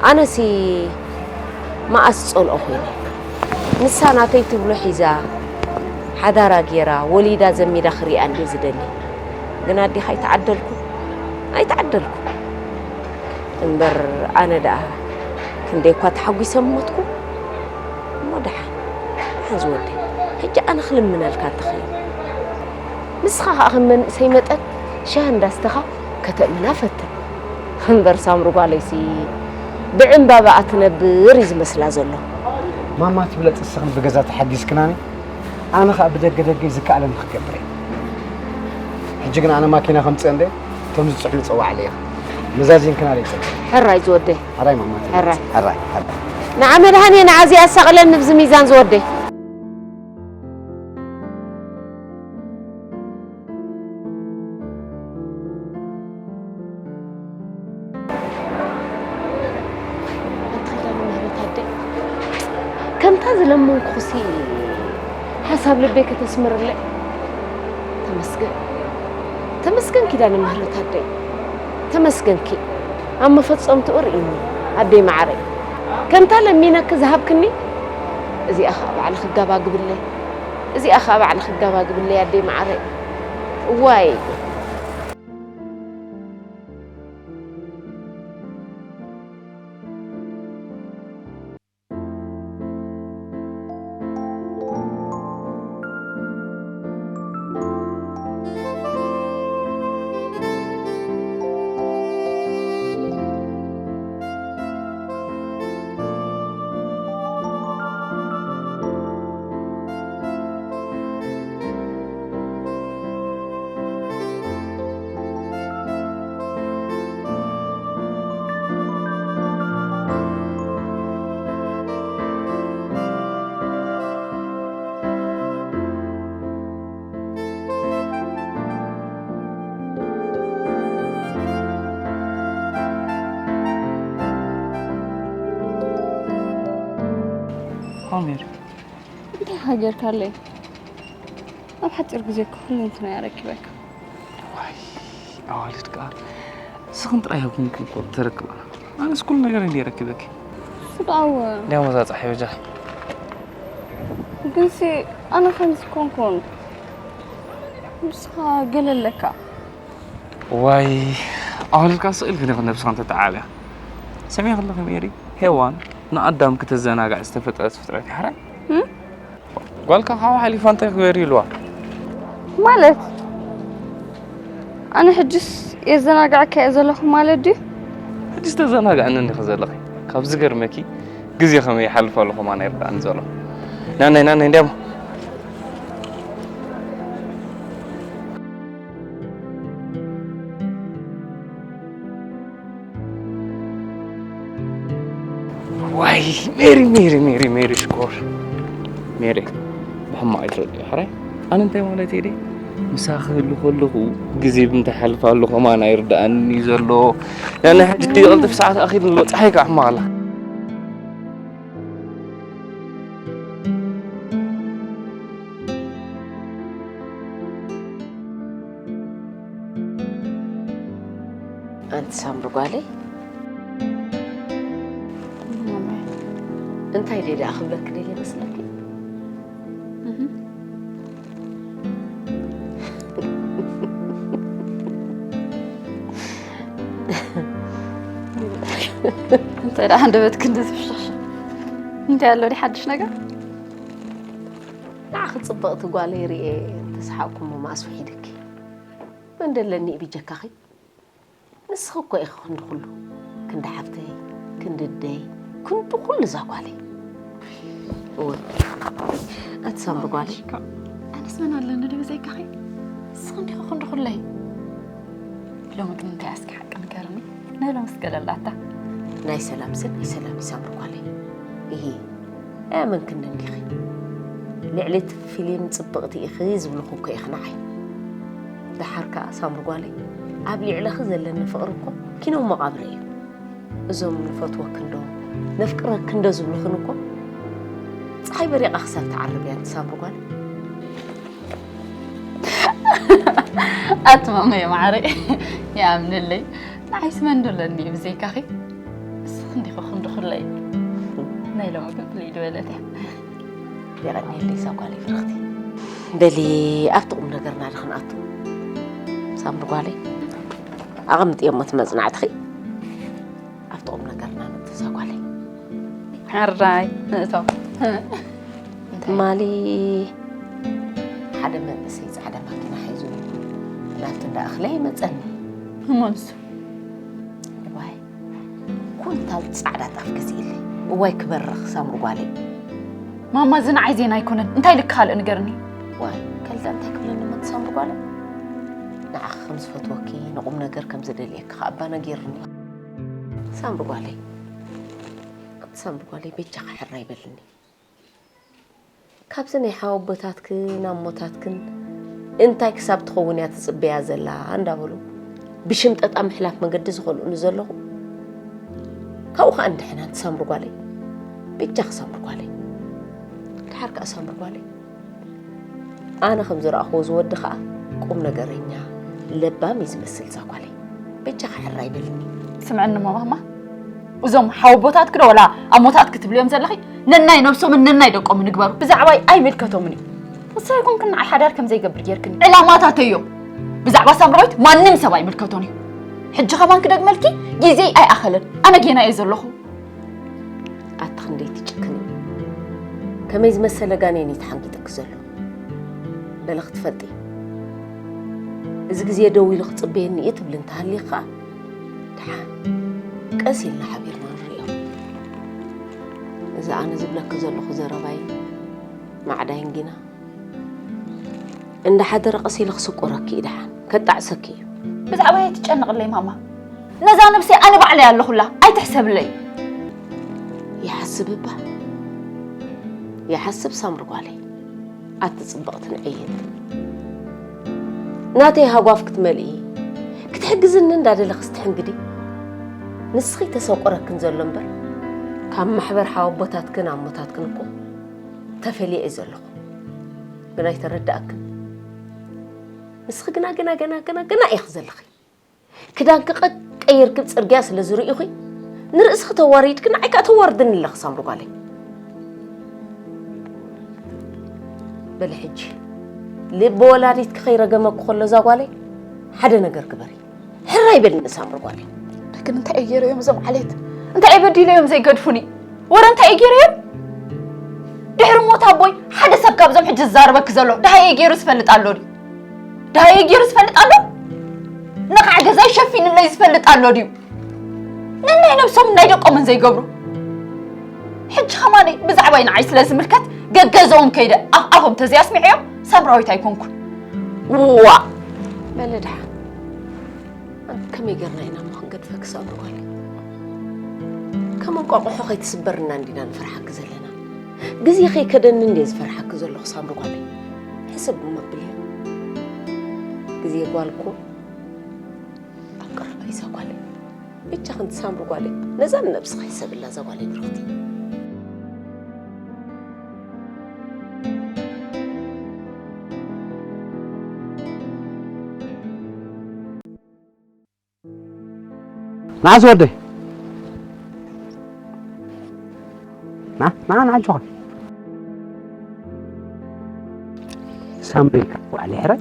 ኣነሲ መኣስ ጸልኦ ኮይነ። ንሳ ናተይ ትብሎ ሒዛ፣ ሓዳራ ጌራ፣ ወሊዳ ዘሚዳ ክሪኣ እንድየ ዝደሊ። ግን ኣዴኻ ኣይተዓደልኩ፣ ኣይተዓደልኩ። እምበር ኣነ ደኣ ክንደይ እኳ ተሓጒሰ ምሞትኩ። እሞ ደሓን፣ ደሓን ዝወደይ። ሕጂ ኣነ ክልምነልካ እንተኸይኑ። ንስኻ ኸኣ ከም መንእሰይ መጠን ሻሂ እንዳስተኻ ከተእምና ፈትን። እምበር ሳምሪ ጓለይሲ ብዕምባባኣ ትነብር እዩ ዝመስላ ዘሎ። ማማ ትብለጽ እስኽን ብገዛ ተሓጊዝክናኒ፣ ኣነ ኸኣ ብደገ ደገይ ዝከኣለኒ ክገብር እየ። ሕጂ ግን ኣነ ማኪና ከምጽእ እንደ እቶም ዝጽዕኑ ጸዋዕለይ ኢኻ። መዛዚንክና ደይ ጽቡቕ። ሕራይ ዝወደይ። ሕራይ ማማ ትብለጽ። ሕራይ። ሕራይ፣ ሕራይ። ንዓ መድሃኔ ንዓ እዚኣ ኣሳቕለኒ ብዚ ሚዛን ዝወደይ። ኣንቲ ኪዳነ ምህረት ኣደይ፣ ከምታ ዝለመንኩኽሲ ሓሳብ ልበይ ከተስምርለይ። ተመስገን፣ ተመስገን ኪዳነ ምህረት ኣደይ፣ ተመስገንኪ። ኣብ መፈጸምትኡ ርእይኒ ኣደይ መዓረይ። ከምታ ለሚነኪ ዝሃብክኒ፣ እዚኣ ኸኣ ባዕልኺ ጋባግብለይ፣ እዚኣ ኸኣ ባዕልኺ ጋባግብለይ ኣደይ መዓረይ። እዋይ። ኦሜር፣ እንታይ ሃገርካለይ? ኣብ ሓጺር ግዜ እኮ ኩሉ እንትና ያረኪበካ። ዋይ፣ ኣዋልድ ከኣ ስኽን ጥራይ ሃብኩም እኮ ተረክባ። ኣነስ ኩሉ ነገር እንዲ ረኪበኪ። ስድኣው። እንዲያ መዛ ጻሕይ በጃ። ግንሲ ኣነ ከምዚ ኮንኩን። ንስኻ ገለ ኣለካ። ዋይ፣ ኣዋልድ ከኣ ስቕ ኢልክን ኢኽን ነብስኽን ተተዓብያ። ሰሚዕ ከለኺ ሜሪ፣ ሄዋን ንኣዳም ክተዘናግዕ ዝተፈጠረት ፍጥረት እያ፣ ሕራይ? እም? ጓልካ ካብኡ ሓሊፋ እንታይ ክገይር ኢልዋ? ማለት? ኣነ ሕጅስ የዘናግዐካ እየ ዘለኹ ማለት ድዩ? ሕጅስ ተዘናግዐኒ እንዲኺ ዘለኺ። ካብ ዝገርመኪ ግዜ ከመይ ይሓልፍ ኣሎ ከማን ኣይርድኣኒ ዘሎ። ናነይ፣ ናነይ፣ እንዲያሞ። ዋይ፣ ሜሪ፣ ሜሪ፣ ሜሪ፣ ሜሪ ሽኮር። ሜሪ፣ ብሕማቕ ኣይትረድዮ፣ ሕራይ? ኣነ እንታይ ማለት እየ ደይ? ምሳኺ ክህሉ ከለኹ ግዜ ብምንታይ ይሓልፍ ኣሎ ከማን ኣይርድኣኒ ዘሎ። ናይ ሕጂ ድዩ ቅልጥፍ ሰዓት ኣኺሉ ኣሎ፣ ጸሓይ ከዓ ሕማቕ ኣላ። ኣንቲ ሳምሪ ጓለይ፣ ማማይ። እንታይ ደይ ደኣ ክብለኪ ደልየ መስለኪ? እህ። እንታይ ደኣ ሃንደበት ክንዲ ትፍሽኽሽ? እንታይ ኣሎ ዲ ሓድሽ ነገር? ንዓኺ ጽብቕቲ ጓለይ ርእየ እንተሰሓቕኩ እሞ መኣስ ውሒድኪ? እንደለኒ ብጀካኺ። ንስኺ እኮ ኢኺ ክንዲ ኩሉ፣ ክንዲ ሓፍተይ፣ ክንዲ ደይ፣ ክንዲ ኩሉ እዛ ጓለይ። እወ፣ ኣቲ ሳምሪ ጓለይ። ኣነስ መን ኣለኒ ዶ ብዘይካኺ? ንስኺ እንዲኺ ክንዲ ኩለይ። ሎሚ ግን እንታይ እስኪ ሓቂ ንገርኒ? ናይ ሎምስ ገለ ኣላታ። ናይ ሰላምስ ናይ ሰላም ሳምሪ ጓለይ። እሂ፣ ኣየመንክኒ እንዲኺ። ልዕሊ እቲ ፊልም ጽብቕቲ ኢኺ ዝብልኹ እኮ ኢኺ ንዓይ። ደሓር ከኣ ሳምሪ ጓለይ፣ ኣብ ልዕለኺ ዘለኒ ፍቕሪ እኮ ኪኖ መቓብር እዩ። እዞም ንፈትወኪ እንዶ፣ ነፍቅረኪ እንዶ ዝብሉኽን እኮ፣ ጸሓይ በሪቓ ክሳብ ትዓርብ እያ ሳምሪ ጓለይ። ኣቲ ማመየ ማዓረይ፣ ይኣምነለይ። ንዓይስ መን ዶ ኣለኒ ብዘይካኺ? ንስኺ እንዲኺ ክንዲ ኩለይ። ናይ ሎሚ ግን ፍልይ ዝበለት እያ። የቐንየለይ እዛ ጓለይ ፍርኽቲ። በሊ ኣብቲ ቁም ነገርና ዶ ክንኣቱ? ሳምሪ ጓለይ፣ ኣቐምጥዮ እሞ እቲ መጽናዕትኺ። ኣብቲ ቁም ነገርና ንእቶ እዛ ጓለይ። ሕራይ ንእቶ። ትማሊ ሓደ መንእሰይ ጻዕዳ ማኪና ሒዙ ናብቲ እንዳ እኽለይ መጸኒ። እሞ ንሱ? እዋይ፣ ኩንታል ጻዕዳ ጣፍ ገዚእለይ። እዋይ ክበርኽ ሳምሪ ጓለይ። ማማ፣ እዚ ንዓይ ዜና ኣይኮነን። እንታይ ኢልኪ ካልእ ንገርኒ። ዋይ፣ ከልተ እንታይ ክብለኒ መን ሳምሪ ጓለይ? ንዓኺ ከም ዝፈትወኪ፣ ንቁም ነገር ከም ዝደልየኪ ከኣ ኣባ ነጊርኒ። ሳምሪ ጓለይ፣ ሳምሪ ጓለይ፣ በጃኺ ሕራይ በልኒ። ካብዚ ናይ ሓወቦታትክን ኣሞታትክን እንታይ ክሳብ ትኸውን እያ ትጽበያ ዘላ እንዳበሉ ብሽምጠጣ ምሕላፍ መገዲ ዝኸልኡኒ ዘለኹ፣ ካብኡ ከኣ እንድሕና ሳምሪ ጓለይ፣ በጃኺ ሳምሪ ጓለይ፣ ድሓር ከኣ ሳምሪ ጓለይ፣ ኣነ ከም ዝረኣኽዎ ዝወዲ ከኣ ቁም ነገረኛ፣ ለባም እዩ ዝመስል እዛ ጓለይ። በጃኺ ሕራይ በልኒ። ስምዕኒ እሞ ማማ፣ እዞም ሓወቦታትኪ ዶ ወላ ኣሞታትኪ ትብልዮም ዘለኺ ነናይ ነብሶምን ነናይ ደቆምን ይግበሩ። ብዛዕባይ ኣይምልከቶምን እዩ። ንስኺ ኣይኮንክን ንዓይ ሓዳር ከም ዘይገብር ጌርክኒ። ዕላማታተይ እዮም። ብዛዕባ ሳምራዊት ማንም ሰብ ኣይምልከቶን እዩ። ሕጂ ከማን ክደግመልኪ፣ ግዜይ ኣይኣኸለን። ኣነ ጌና እየ ዘለኹ። ኣቲ ክንደይ ትጭክኒ! ከመይ ዝመሰለ ጋኔን እዩ ተሓንጊጥኪ ዘሎ! በሊ ክትፈልጢ፣ እዚ ግዜ ደው ኢሉ ክጽበየኒ እዩ ትብሊ እንተሃሊኺ ከኣ፣ ደሓን ቀስ ኢልና ሓቢርና ንርእዮ። እዚ ኣነ ዝብለኪ ዘለኹ ዘረባይ ማዕዳይን ጊና፣ እንዳ ሓደረ ቀስ ኢሉ ክስቆረኪ እዩ፣ ደሓን ከጣዕሰኪ እዩ። ብዛዕባይ ኣይትጨነቕለይ ማማ። ነዛ ነብሰይ ኣነ ባዕለይ ኣለኹላ፣ ኣይትሕሰብለይ። ይሓስብ እባ፣ ይሓስብ ሳምሪ ጓለይ። ኣቲ ጽብቕቲ ንዕይት፣ ናተይ ሃጓፍ ክትመልኢ፣ ክትሕግዝኒ እንዳደለኽስ ትሕንግዲ። ንስኺ ተሰቁረክን ዘሎ እምበር፣ ካብ ማሕበር ሓወቦታትክን ኣሞታትክን እኮ ተፈልየ እየ ዘለኹ። ግን ኣይተረድኣክን። ንስኺ ግና፣ ግና፣ ግና፣ ግና፣ ግና ኢኺ ዘለኺ። ክዳንኪ ቀ-፣ ቀይርኪ ኣብ ጽርግያ ስለ ዝርእዩኺ፣ ንርእስኺ ተዋሪድኪ፣ ንዓይ ከኣ ተዋርድኒ ኣለኺ ሳምሪ ጓለይ። በሊ ሕጂ፣ ልቢ ወላዲትኪ ከይረገመኪ ከሎ እዛ ጓለይ፣ ሓደ ነገር ግበሪ። ሕራይ በልኒ ሳምሪ ጓለይ። ግን እንታይ እየ ገይረ እዮም እዞም ዓሌት? እንታይ እየ በዲለ እዮም ዘይገድፉኒ? ወረ እንታይ እየ ገይረ እዮም? ድሕሪ ሞት ኣቦይ ሓደ ሰብ ካብዞም ሕጂ ዝዛረበኪ ዘሎ ደሃየ ገይሩ ዝፈልጥ ኣሎ ድዩ? ደሃየ ገይሩ ዝፈልጥ ኣሎ? ንኻዕ ገዛይ ሸፊንለይ ዝፈልጥ ኣሎ ድዩ? ነናይ ነብሶምን ናይ ደቆምን ዘይገብሩ። ሕጂ ኸማነይ ብዛዕባይ ንዓይ ስለ ዝምልከት ገገዝኦም ከይደ ኣፍ ኣፎም ተዘይኣስሚዐዮም ሳምራዊት ኣይኮንኩን። ዋ! በሊ ደሓን። ኣንታ ከመይ ጌርና ኢና እሞ ክንገድፈኪ ሳምሪ ጓለይ? ከም እንቋቑሖ ከይትስበርና እንዲና ንፈርሓኪ ዘለና። ግዜ ከይከደኒ እንድየ ዝፈርሓኪ ዘለኹ ሳምሪ ጓለይ። ሕስብ እሞ ኣብልዮ። ግዜ ጓል እኮ ኣብ ቀረባ እዩ እዛ ጓለይ። በጃኺ ኣንቲ ሳምሪ ጓለይ፣ ነዛ ንነብስኺ ሕሰብላ እዛ ጓለይ ብርኽቲ። መዓስ ወደይ? ና፣ ና፣ ና፣ ኣጆኻ። ሳምሪ፣ ዋዕሊ ሕራይ።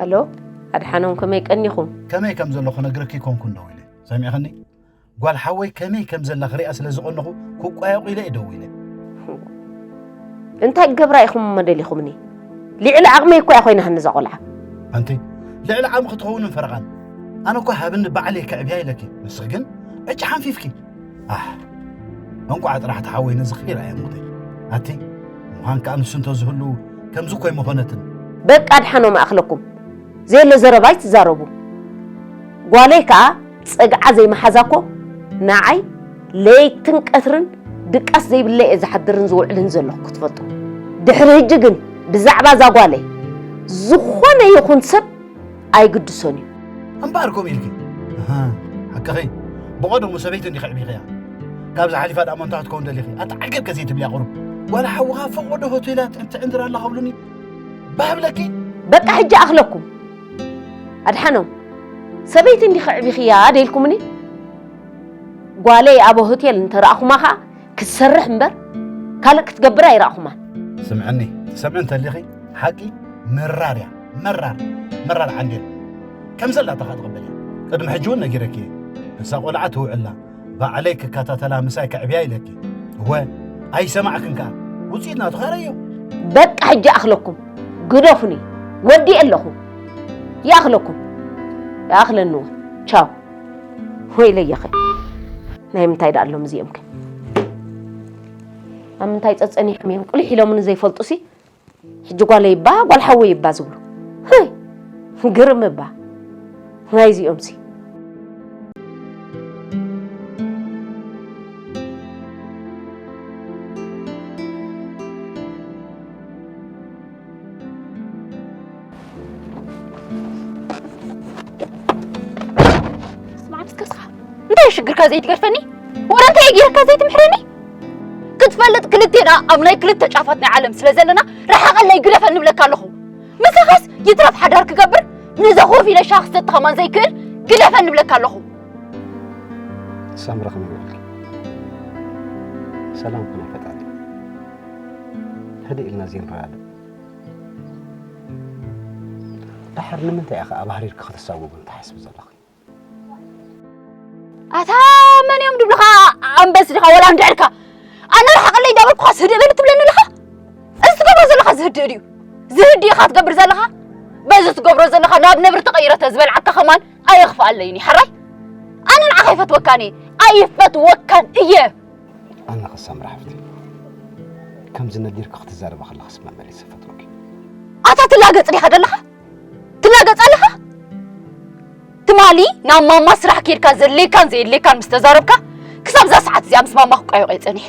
ኣሎ ኣድሓኖም፣ ከመይ ቀኒኹም? ከመይ ከም ዘሎ ክነግረኪ ኮንኩ እንደው ኢለ ሰሚዕኽኒ። ጓል ሓወይ ከመይ ከም ዘላ ክሪኣ ስለ ዝቐነኹ ክቋየቑ ኢለ እየ ደው ኢለ። እንታይ ክገብራ ኢኹም እሞ ደሊኹምኒ? ልዕሊ ዓቕመይ እኮ እያ ኮይናሃኒ እዛ ቆልዓ። ኣንቲ ልዕሊ ዓቕሚ ክትኸውን ፈረቓን ኣነ እኮ ሃብኒ ባዕለይ ከዕብያ ኢለኪ። ንስኺ ግን ዕጭ ሓንፊፍኪ። ኣሕ እንቋዕ ጥራሕ ተሓወይ ነዚ ኺራ እየ ሞተይ። ኣቲ ምዃን ከኣ ንሱ እንተዝህሉ ከምዚ እኮ ኣይመኾነትን። በቃ ኣድሓኖም ኣኽለኩም። ዘየለ ዘረባ ኣይትዛረቡ። ጓለይ ከኣ ጸግዓ ዘይመሓዛ እኮ ንዓይ ለይትን ቀትርን ድቃስ ዘይብለይ እየ ዝሓድርን ዝውዕልን ዘለኹ ክትፈልጡ። ድሕሪ ህጂ ግን ብዛዕባ እዛ ጓለይ ዝኾነ ይኹን ሰብ ኣይግድሶን እዩ። እምበኣር ከምኡ ኢልኪ ኣሃ፣ ሓቅኺ። ብቐደሙ ሰበይቲ እንዲኺ ኣዕቢኽያ። ካብዚ ሓሊፋ ደኣ መን ትኸውን ደሊኺ? ኣታ ዓገብ ከዘይትብልያ ቁሩብ። ጓል ሓውኻ ፈቖዶ ሆቴላት ትዕንድር ኣላ ከብሉኒ ባህ ብለኪ? በቃ ሕጂ ኣኽለኩም። ኣድሓኖም፣ ሰበይቲ እንዲኺ ኣዕቢኽያ ደይልኩምኒ? ጓለይ ኣብ ሆቴል እንተረኣኹማ ኸኣ ክትሰርሕ እምበር ካልእ ክትገብር ኣይረኣኹማን። ስምዕኒ፣ ትሰምዒ እንተሊኺ ሓቂ መራር እያ። መራር መራር ዓንዴል ከም ዘላታ ኸኣ ትቕበል እያ። ቅድሚ ሕጂ እውን ነጊረኪ እየ። እሳ ቆልዓ ትውዕላ ባዕለይ ክከታተላ ምሳይ ከዕብያ ኢለኪ። እወ ኣይሰማዕክን ከኣ ውፅኢት ናቱ ኸረዮ። በቃ ሕጂ ኣኽለኩም ግደፉኒ። ወዲእ ኣለኹ። ይኣኽለኩም ይኣኽለኒ እውን። ቻው። ወይለየኸ ናይ ምንታይ ደኣ ኣሎም እዚኦምከ? ኣብ ምንታይ ጸጸኒሖም እዮም ቁሊሕ ኢሎምኒ ዘይፈልጡሲ? ሕጂ ጓለይ እባ ጓል ሓወይ እባ ዝብሉ። ህይ! ግርም እባ ናይዚኦምሲ። ስማዕ እስከ እስኻ እንታይ ሽግርካ ዘይትገድፈኒ? ወረ እንታይ ገይርካ ዘይትምሕረኒ? ክትፈልጥ ክልቴና ኣብ ናይ ክልተ ጫፋት ናይ ዓለም ስለ ዘለና ርሓቐለይ ግደፈኒ እብለካ ኣለኹ። ምሳኻስ ይትረፍ ሓዳር ክገብር ንዘ ኮፍ ኢለ ሻሂ ክሰቲ ኸማን ዘይክእል ግደፈኒ እብለካ ኣለኹ። ሳምራ ከመይ ውዒልኪ? ሰላም ኩኒ ፈጣሪ። ህድእ ኢልና ዘይንረዳዳእ ደሓር ንምንታይ ኢኻ ኣብ ሃሪርካ ከተሳጉጉን ትሓስቢ ዘለኺ? ኣታ መን እዮም ድብልኻ ኣንበስ ዲኻ ወላ እንድዕልካ ኣነ ርሓቐለይ እንዳበልኩኻስ ህድእ በል ትብለኒ ኣለኻ? እዚ ትገብሮ ዘለኻ ዝህድእ ድዩ? ዝህድእ ኢኻ ትገብር ዘለኻ? በዚ ትገብሮ ዘለኻ ናብ ነብሪ ተቐይረ ተዝበልዓካ ከማን ኣየኽፍኣለይን እዩ ሓራይ ኣነ ንዓኻ ኣይፈትወካን እየ ኣይፈትወካን እየ። ኣነ ኸሳምራ ሓፍቲ ከምዚ ነጊርኪ ክትዛረቢ ከለኽስ መመሊሰ ፈትወኪ። ኣታ ትላገጽ ዲኻ ዘለኻ? ትላገጽ ኣለኻ? ትማሊ ናብ ማማ ስራሕ ኬድካ ዘድልየካን ዘየድልየካን ምስ ተዛረብካ ክሳብ እዛ ሰዓት እዚኣ ምስ ማማ ክቋየቕ እየ ጸኒሐ።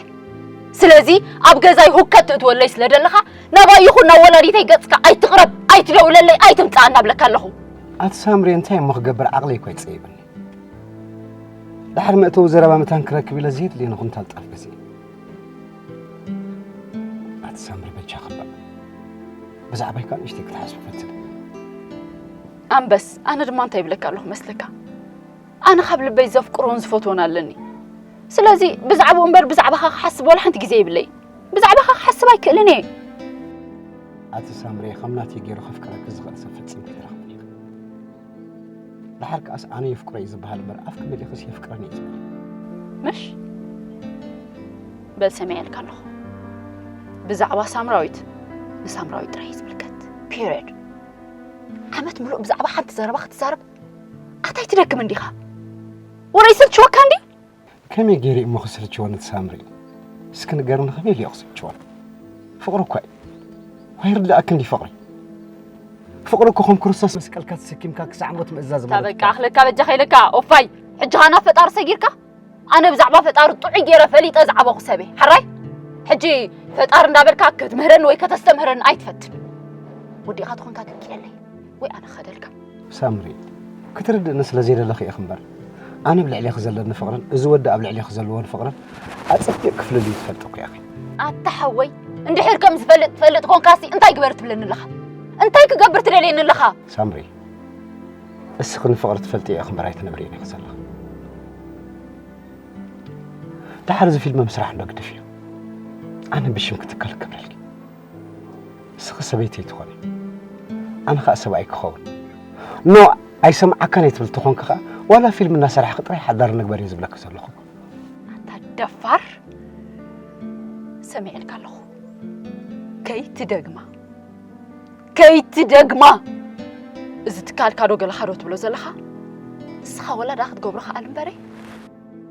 ስለዚ ኣብ ገዛይ ሁከት ትእትወለይ ስለ ዘለኻ ናባይ ይኹን ናብ ወላዲተይ ገጽካ ኣይትቕረብ፣ ኣይትደውለለይ፣ ኣይትምጽኣና እብለካ ኣለኹ። ኣቲ ሳምሪ እንታይ እሞ ክገብር ዓቕለይ እኳ ይጸይብኒ። ድሕሪ መእተዊ ዘረባ መታን ክረክብ ኢለ ዘየድልየ ንኹንታል ጣፍ ገዚኤ። ኣቲ ሳምሪ በጃኺ እባ ብዛዕባይ ከኣ ንእሽተይ ክትሓስቢ ፈትኒ። ኣንበስ ኣነ ድማ እንታይ ይብለካ ኣለኹ መስለካ? ኣነ ካብ ልበይ ዘፍቅሮን ዝፈትዎን ኣለኒ። ስለዚ ብዛዕባኡ እምበር ብዛዕባኻ ክሓስብ ዋላ ሓንቲ ግዜ የብለይ። ብዛዕባኻ ክሓስብ ኣይክእልን እየ። ኣቲ ሳምሪ ከም ናተይ ገይሩ ከፍቅረኪ ዝኽእል ሰብ ፈጺምኪ ኣይትረኽብን ኢኺ። ደሓር ከኣስ ኣነ የፍቅሮ እየ ዝበሃል እምበር ኣፍኪ መሊእኽስ የፍቅረኒ እየ ዝበሃል። ምሽ በል ሰሚዐልካ ኣለኹ። ብዛዕባ ሳምራዊት ንሳምራዊት ጥራይ እዩ ዝምልከት። ፒሪድ። ዓመት ምሉእ ብዛዕባ ሓንቲ ዘረባ ክትዛረብ ኣታ ኣይትደክምን ዲኻ? ወረ ይስልችወካ እንድዩ። ከመይ ገይረ እሞ ክስልችወኒ እቲ ሳምሪ? እስኪ ንገርኒ ከመይ ኢለ እየ ክስልችዋ? ፍቕሪ እኳ እዩ። ኣይርድኣክን ድዩ ፍቕሪ? ፍቕሪ እኮ ከም ክርስቶስ መስቀልካ ተሰኪምካ ክሳዕ ሞት ምእዛዝ ማለት እዩ። በቃ ኣኽለካ በጃኻ ኢለካ ኦፋይ። ሕጂ ኸኣ ናብ ፈጣሪ ሰጊርካ? ኣነ ብዛዕባ ፈጣሪ ጥዑይ ገይረ ፈሊጠ ዝዓበኹ ሰብ እየ። ሓራይ? ሕጂ ፈጣሪ እንዳበልካ ክትምህረኒ ወይ ከተስተምህረኒ ኣይትፈትን። ወዲእኻ ተኾንካ ግግለለይ ወይ ኣነ ክኸደልካ። ሳምሪ፣ ክትርድእኒ ስለ ዘይደለኺ ኢኺ እምበር፣ ኣነ ኣብ ልዕሌኺ ዘለኒ ፍቕርን እዚ ወዲ ኣብ ልዕሌኺ ዘለዎን ፍቕርን ኣጸቢቕ ክፍልልዩ ትፈልጢ እኮ ኢኺ። ኣታ ሓወይ፣ እንድሕር ከም ዝፈልጥ ትፈልጥ ኮንካሲ እንታይ ግበር ትብለኒ ኣለኻ? እንታይ ክገብር ትደልየኒ ኣለኻ? ሳምሪ፣ እስኺ ንፍቕሪ ትፈልጥዮ ኢኺ እምበር ኣይትነብርዮን ኢኺ ዘለኺ። ደሓር እዚ ፊልም ምስራሕ እንዶ ግደፍዮ። ኣነ ብሽም ክትከል ክብረልኪ። እስኺ ሰበይተይ ትኾኒ፣ ኣነ ኸኣ ሰብኣይ ክኸውን። ኖ፣ ኣይሰምዓካን እየ ትብል ተኾንካ ኸዓ፣ ዋላ ፊልም እናሰራሕኺ ጥራይ ሓዳር ንግበር እየ ዝብለኪ ዘለኹ። ኣታ ደፋር፣ ሰሚዐልካ ኣለኹ። ከይትደግማ፣ ከይትደግማ። እዚ ትካልካ ዶ ገለኻ ዶ ትብሎ ዘለኻ? ንስኻ ወላ ደኣ ክትገብሮ ከኣል እምበረይ፣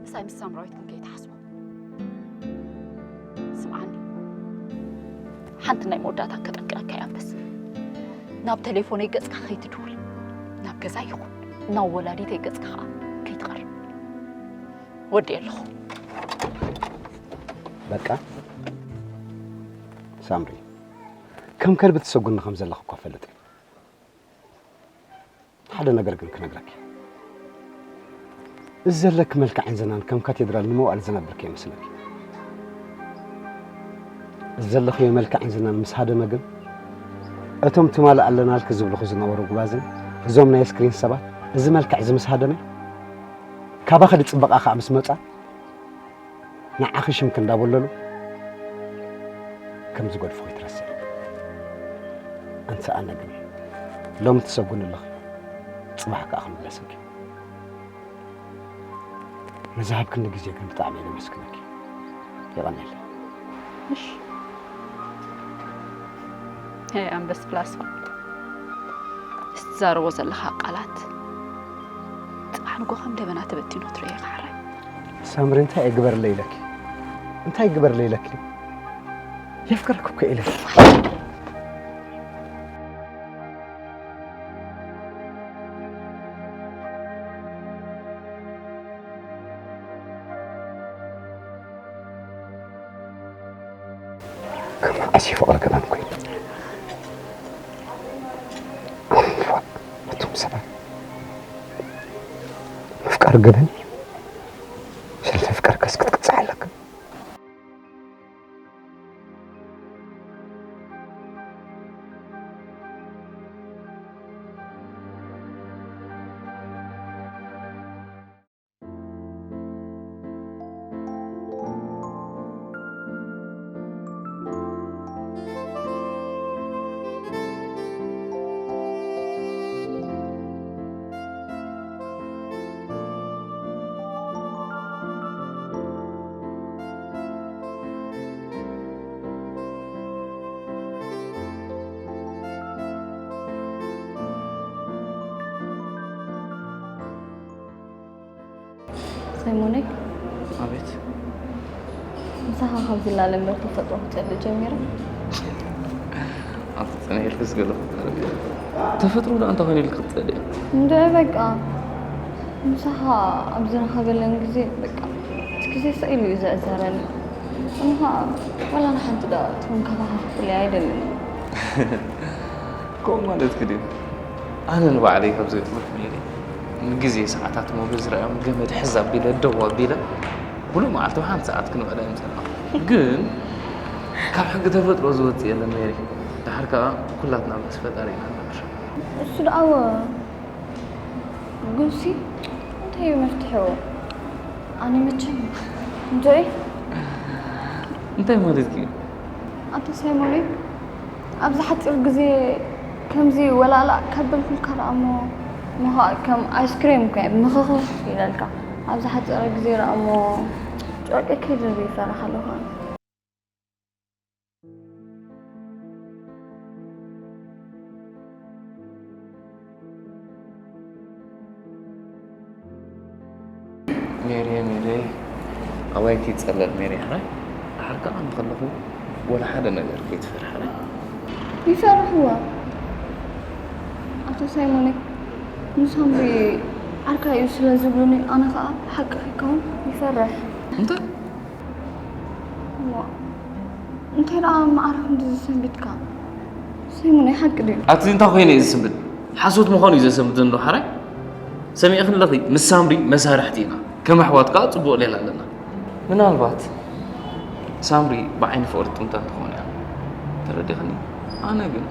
ምሳይ ምስ ሳምራዊት ግን ከይትሓስቦ። ስምዓኒ፣ ሓንቲ ናይ መወዳእታ ከጠንቅቐካ እየ ኣንበስ። ናብ ቴሌፎነይ ገጽካ ከይትድውል፣ ናብ ገዛ ይኹን ናብ ወላዲተይ ገጽካ ከኣ ከይትቐርብ። ወዲ ኣለኹ። በቃ ሳምሪ፣ ከም ከልቢ ትሰጉኒ ከም ዘለኹ እኮ እፈልጥ እየ። ሓደ ነገር ግን ክነግረኪ። እዚ ዘለኪ መልክዕን ዝናን ከም ካቴድራል ንመዋእል ዝነብር ከይመስለኪ። እዚ ዘለኽዮ መልክዕን ዝናን ምስ ሃደመ ግን፣ እቶም ትማሊ ኣለናልኪ ዝብልኹ ዝነበሩ ጉባዝን እዞም ናይ ስክሪን ሰባት፣ እዚ መልክዕ እዚ ምስ ሃደመ፣ ካባኺ ዝጽበቓ ከኣ ምስ መጻ፣ ንዓኺ ሽምኪ እንዳበለሉ ከም ዝገድፉ ከይትረስዒ። ኣንቲ ኣነ ግን ሎሚ ትሰጉኒ ኣለኺ፣ ጽባሕ ከኣ ክምለሰኪ። ንዝሃብክኒ ግዜ ግን ብጣዕሚ እየ ዘመስግነኪ። የቐንየለይ። እሺ። ሄይ ኣንበስ ፕላስ፣ እትዛረቦ ዘለኻ ቃላት ጽባሕ ንጎ ከም ደበና ተበቲኑ ትርእዮ ይኸዓራይ። ሳምሪ፣ እንታይ እግበርለይ ኢለኪ? እንታይ እግበርለይ ኢለኪ? የፍቅረኪ እኮ ኢለ። ከም መዓስ እዩ ፍቕሪ ገበን ኮይኑ? ኣንፋ፣ እቶም ሰባት፣ ምፍቃር ገበን እዩ። ስለ ዘፍቀርካስ ክትቅጻዕ ኣለካ። ሰይሞነይ፣ ኣቤት። ምሳኻ ካብ ዝላለ እምበር ተፈጥሮ ክጸልእ ጀሚረ። ኣንተ ጸኒሕልክስ ገለ ክዛረብ እየ። ተፈጥሮ ደኣ እንታይ ኾይኑ ኢልክ ክትጸልእ? እንደ በቃ ምሳኻ ኣብ ዝረኸበለን ግዜ በቃ እቲ ግዜ ስቕ ኢሉ እዩ ዘዕዘረኒ። እሞ ኸኣ ዋላ ንሓንቲ ደኣ ትኹን ካባኻ ክፍለይ ኣይደልን። ከምኡ ማለትኪ ድዩ? ኣነ ንባዕለይ ካብ ዘይጥልፍ ነይረ። ንግዜ ሰዓታት እሞ በዝርኣዮም ገመድ ሕዝ ኣቢለ ደው ኣቢለ ሙሉእ መዓልቲ ብሓንቲ ሰዓት ክንውዕል ኣይምሰኣናን። ግን ካብ ሕጊ ተፈጥሮ ዝወጽእ የለን ሜሪ። ደሓር ከኣ ኩላትና ምስ ፈጣሪ ኢና ንነብር። እሱ ደኣ እወ። ግንሲ እንታይ እዩ መፍትሒኡ? ኣነ መቸም እንጆይ እንታይ ማለትኪ እዩ? ኣቶ ሳይሞነይ፣ ኣብዚ ሓፂር ግዜ ከምዚ ወላላ ከበልኩልካ ደኣ እሞ፣ ምዃ-፣ ከም ኣይስክሬም እኮ እዩ ምኽኽኽ ኢለልካ። ኣብዚ ሓፂር ግዜ ደኣ እሞ ጨርቂ ከይድርብ ይፈርሕ ኣለኹ። ሜሪ፣ ሜሪ፣ ኣባይ ከይጸለል ሜሪ፣ ሕራይ? ድሓር ከኣ ኣነ ከለኹ ወላ ሓደ ነገር ከይትፈርሕ፣ ሕራይ? ይፈርሕዋ። ኣቶ ሳይሞነይ፣ ንሳምሪ ዓርካ እዩ ስለ ዝብሉኒ፣ ኣነ ከኣ ሓቂ ከይከውን ይፈርሕ። እንታይ? እሞ፣ እንታይ ደኣ ማዕረ ክንድዚ ሰንቢድካ? ሰይሙን፣ ናይ ሓቂ ድዩ? ኣቲ እንታይ ኮይነ እዩ ዝስንብድ? ሓሶት ምዃኑ እዩ ዘሰንብድ እንዶ ሓራይ? ሰሚዕኺ ኣለኺ፣ ምስ ሳምሪ መሳርሕቲ ኢና። ከም ኣሕዋት ከኣ ጽቡቕ ሌላ ኣለና። ምናልባት ሳምሪ ብዓይኒ ፍቕሪ ትጥምታ ትኸውን እያ። ተረዲኽኒ? ኣነ ግን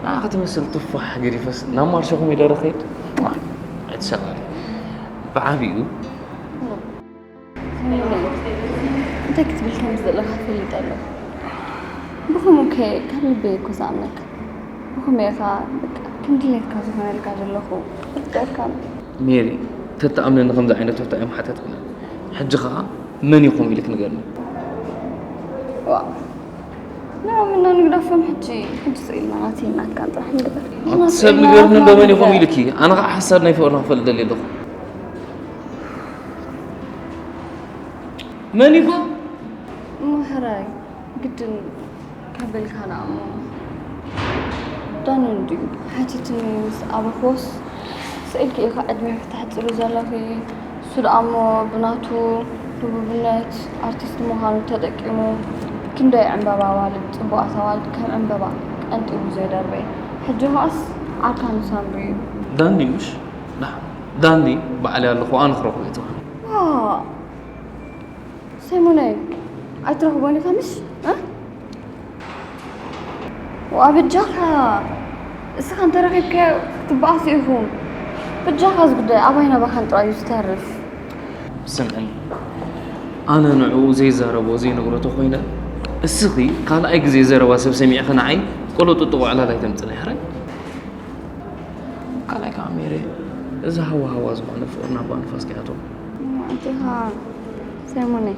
ንዓኺ ትመስል ቱፋሕ ገዲፈስ ናብ ማርሾ ኮሚደረ ከይድ? ኣይትሸቐሊ። ብዓቢኡ እንታይ ክትብል ከም ዘለካ ፈልጥ ኣለኩ። ብኸምኡ ከ ካብ ልበይ እኮ ዝኣምነካ። ብኸመይ ኢኻ በቃ ክንድሌትካ ዝኾነልካ ዘለኹ እርዳእካ። ሜሪ፣ ተተኣምነኒ ከምዚ ዓይነት ሕቶ እዮም ሓተትክና። ሕጂ ኸዓ መን ኢኹም ኢልክ ንገርኒ። ዋ፣ ንዕኦም እና ንግደፎም። ሕጂ ሕጂ ስኢልና ናተይ ናትካን ጥራሕ ንግበር። ኣቲ ሰብ ንገርኒ እንዶ መን ኢኹም ኢልኪ? ኣነ ኸዓ ሓሳብ ናይ ፍቕርና ክፈልጥ ደልየ ኣለኹ። መን ኢኹም? እሞ ሕራይ ግድን ከበልካ ደኣ እሞ። ዳኑ እንድዩ ሓቲትኒ ምስ ኣበኽዎስ፣ ስኢልኪ ኢኻ ዕድመ ከተሕጽሪ ዘለኺ። እሱ ደኣ እሞ ብናቱ ህቡብነት ኣርቲስት ምዃኑ ተጠቂሙ ክንደይ ዕምበባ ኣዋልድ፣ ጽቡቓት ኣዋልድ ከም ዕምበባ ቀንጢቡ ዘይደርበየ። ሕጂ ኸኣስ ዓርካኑ ሳምሪ እዩ። ዳኒ ምሽ? ዳ-፣ ዳኒ ባዕለይ ኣለኹ፣ ኣነ ክረኽቦ እየ ትብሃል። ዋእ! ሰይሞነይ፣ ኣይትረኽቦን ኢኻ ምሽ? እ? ወኣ በጃኻ፣ እስኻ እንተረኺብካዮ ክትበኣሱ ኢኹም። በጃኻ፣ እዚ ጉዳይ ኣባይ ናባኻን ጥራይ እዩ ዝተርፍ። ስምዕኒ፣ ኣነ ንዕኡ ዘይዛረቦ ዘይነግሮ ተኾይነ፣ እስኺ ካልኣይ ግዜ ዘረባ ሰብ ሰሚዕኺ ንዓይ ቆሎጥጥቆ ዕላል ኣይተምጽእለይ ሕራይ። ካልኣይ ከዓ ሜሬ፣ እዚ ሃዋ ሃዋ ዝኾነ ፍቕርና እባ ንፋስ ከይኣቶ። እሞ ኣንቲኻ ሰይሞነይ፣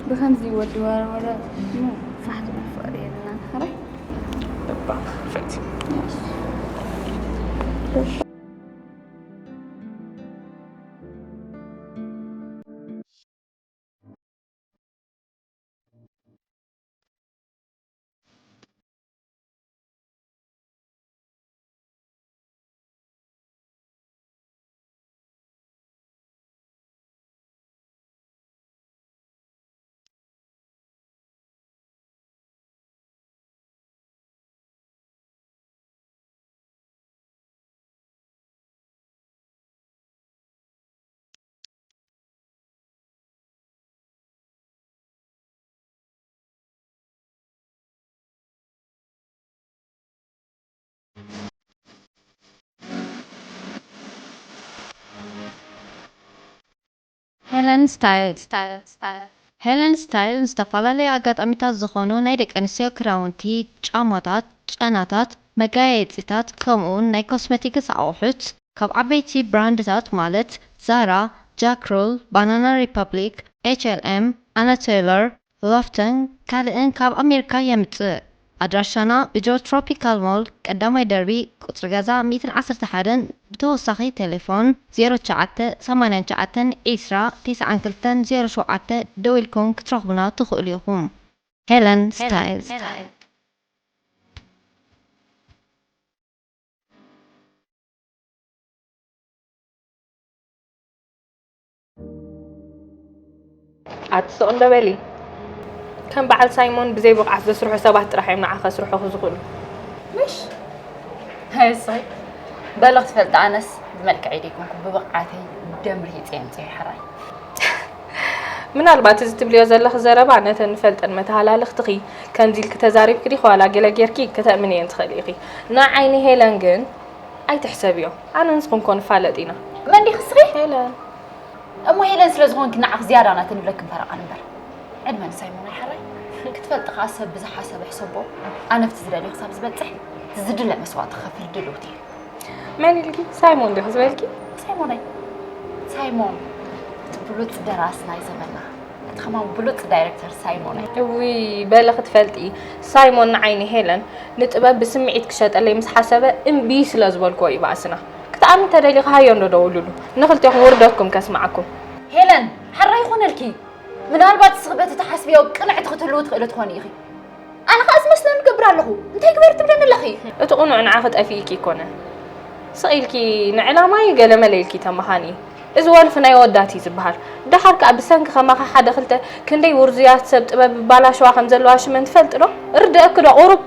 ብኸምዚ ወዲ ወረወረ እሞ ፋሕ ዝብል ፍቕሪ የብልናን። ሕራይ። እባ፣ ፈቲ። ሄለን ስታይል። ሄለን ስታይል ዝተፈላለዩ ኣጋጣሚታት ዝኾኑ ናይ ደቂ ኣንስትዮ ክዳውንቲ፣ ጫማታት፣ ጨናታት፣ መጋየፂታት፣ ከምኡውን ናይ ኮስመቲክስ ኣቑሑት ካብ ዓበይቲ ብራንድታት ማለት ዛራ፣ ጃክሮል፣ ባናና ሪፐብሊክ፣ ኤች ኤል ኤም፣ ኣና ቴይለር፣ ሎፍተን ካልእን ካብ ኣሜሪካ የምጽእ። ኣድራሻና ብጆ ትሮፒካል ሞል ቀዳማይ ደርቢ ቁጽሪ ገዛ ሚእትን ዓሰርተ ሓደን፣ ብተወሳኺ ቴሌፎን ዜሮ ትሽዓተ ሰማንያን ትሽዓተን ዒስራ ተስዓን ክልተን ዜሮ ሸውዓተ ደዊልኩም ክትረኽቡና ትኽእሉ ኢኹም። ሄለን ስታይልስ። ኣቲ ስቕ እንዶ በሊ። ከም በዓል ሳይሞን ብዘይ ብቕዓት ዘስርሑ ሰባት ጥራሕ እዮም ንዓኻ ክስርሑኺ ዝኽእሉ። ምሽ? ሃይ እስኺ። በሊ ክትፈልጢ ኣነስ ብመልክዐይ ደይኮንኩ ብብቕዓተይ ደም ርሂጸ እየ ምጽእ ሕራይ። ምናልባት እዚ ትብልዮ ዘለኺ ዘረባ ነተን ንፈልጠን መተሃላልኽትኺ ከምዚ ኢልኪ ተዛሪብኪ ዲኺ ዋላ ገለ ጌርኪ ከተእምንየን ትኽእሊ ኢኺ። ንዓይ ንሄለን ግን ኣይትሕሰብዮ። ኣነ ንስኽን እኮ ንፋለጥ ኢና። መን ዲኺ እስኺ? ሄለን። እሞ ሄለን ስለ ዝኾንኪ ንዓኺ ዝያዳ ናተን ይብለኪ እምበር ኣነ እምበር። ዕድመ ንሳይሞን ኣይሓራይ። ክትፈልጢ ከኣ ሰብ ብዝሓሰበ ሕሰቦ። ኣነ ኣብቲ ዝደልዮ ክሳብ ዝበጽሕ ዝድለ መስዋእቲ ክኸፍል ድልውቲ እየ። መን ኢልኪ? ሳይሞን ዲኺ ዝበልኪ? ሳይሞነይ። ሳይሞን፣ እቲ ብሉጽ ደራሲ ናይ ዘመንና። እቲ ከማን ብሉጽ ዳይረክተር ሳይሞነይ። እውይ፣ በሊ ክትፈልጢ፣ ሳይሞን ንዓይ ንሄለን ንጥበብ ብስምዒት ክሸጠለይ ምስ ሓሰበ እምቢ ስለ ዝበልክዎ እዩ ባእስና። ክትኣምኒ ተደሊኺ ሃዮ እንዶ ደውልሉ። ንኽልቴኹም ውርደትኩም ከስምዓኩም። ሄለን፣ ሕራይ ይኹነልኪ። ምናልባት እስኺ በቲ ትሓስብዮ ቅንዕቲ ክትህልዊ ትኽእሊ ትኾኒ ኢኺ። ኣነ ኸኣ ዝመስለኒ እገብር ኣለኹ። እንታይ ግበሪ ትብለኒ ኣለኺ? እቲ ቅኑዕ ንዓኺ ጠፊእኪ ኣይኮነን። ስቕ ኢልኪ ንዕላማይ ገለመለ ኢልኪ ተመኻኒ። እዚ ወልፊ ናይ ኣወዳት እዩ ዝበሃል። ደሓር ከኣ ብሰንኪ ከማኺ ሓደ ክልተ ክንደይ ውርዙያት ሰብ ጥበብ ይባላሸዋ ከም ዘለዋ ሽመን ትፈልጢ ዶ? ርደአኪ ዶ ቁሩብ?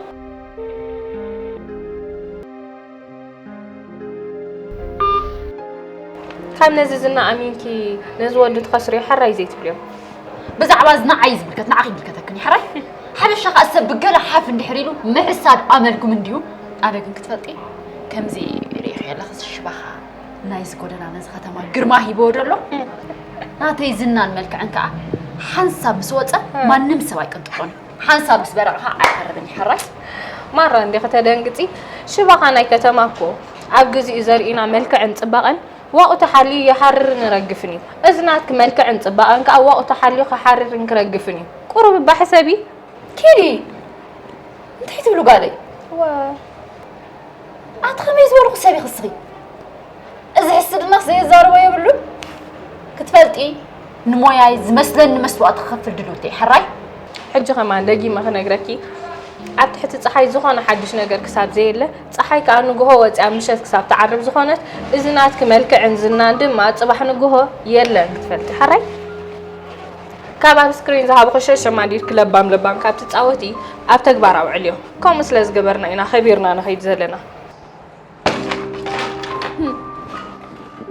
ካብ ነዚ ዝና ኣሚንኪ ነዚ ወዲ ትኸስርዮ ሕራይ ዘይትብልዮ። ብዛዕባ እዚ ንዓይ ዝምልከት ንዓኺ ይምልከተክን እዩ ሕራይ። ሓበሻ ከኣ ሰብ ብገለ ሓፍ እንድሕር ኢሉ ምሕሳድ ኣመልኩም እንድዩ። ኣነ ግን ክትፈልጢ ከምዚ ርኢኺ ኣለኺ ሽባኻ ናይዚ ጎደና ነዚ ከተማ ግርማ ሂብዎ ደሎ። ናተይ ዝናን መልክዕን ከኣ ሓንሳብ ምስ ወጸ ማንም ሰብ ኣይቅንጥጦን እዩ። ሓንሳብ ምስ በረቐ ከኣ ኣይሃርብን እዩ ሕራይ። ማራ እንዲኺ ተደንግጺ። ሽባኻ ናይ ከተማ እኮ ኣብ ግዚኡ ዘርእዩና መልክዕን ጽባቐን ዋቕቱ ሓልዩ ይሓርርን ይረግፍን እዩ። እዚ ናትኪ መልክዕን ጽባቐን ከኣ ዋቕቱ ሓልዩ ክሓርርን ክረግፍን እዩ። ቁሩብ እባ ሕሰቢ። ኪዲ! እንታይ ትብሉ ጓለይ? ዋ። ኣቲ ከመይ ዝበልኩ ሰብ ኢኺ እስኺ? እዚ ሕስድናስ ዘየዛርቦ የብሉን። ክትፈልጢ ንሞያይ ዝመስለኒ መስዋእቲ ክኸፍል ድልውቲ እየ። ሕራይ? ሕጂ ከማን ደጊመ ክነግረኪ፣ ኣብ ትሕቲ ጸሓይ ዝኾነ ሓድሽ ነገር ክሳብ ዘየለ፣ ጸሓይ ከኣ ንግሆ ወጺኣ ምሸት ክሳብ ትዓርብ ዝኾነት፣ እዚ ናትኪ መልክዕን ዝናን ድማ ጽባሕ ንግሆ የለን ክትፈልጢ። ሕራይ? ካብ ኣብ ስክሪን ዝሃብኹ ሸሸም ኣዲድኪ ለባም ለባም ካብ ትጻወቲ፣ ኣብ ተግባር ኣውዕልዮ። ከምኡ ስለ ዝገበርና ኢና ከቢርና ንኸይድ ዘለና።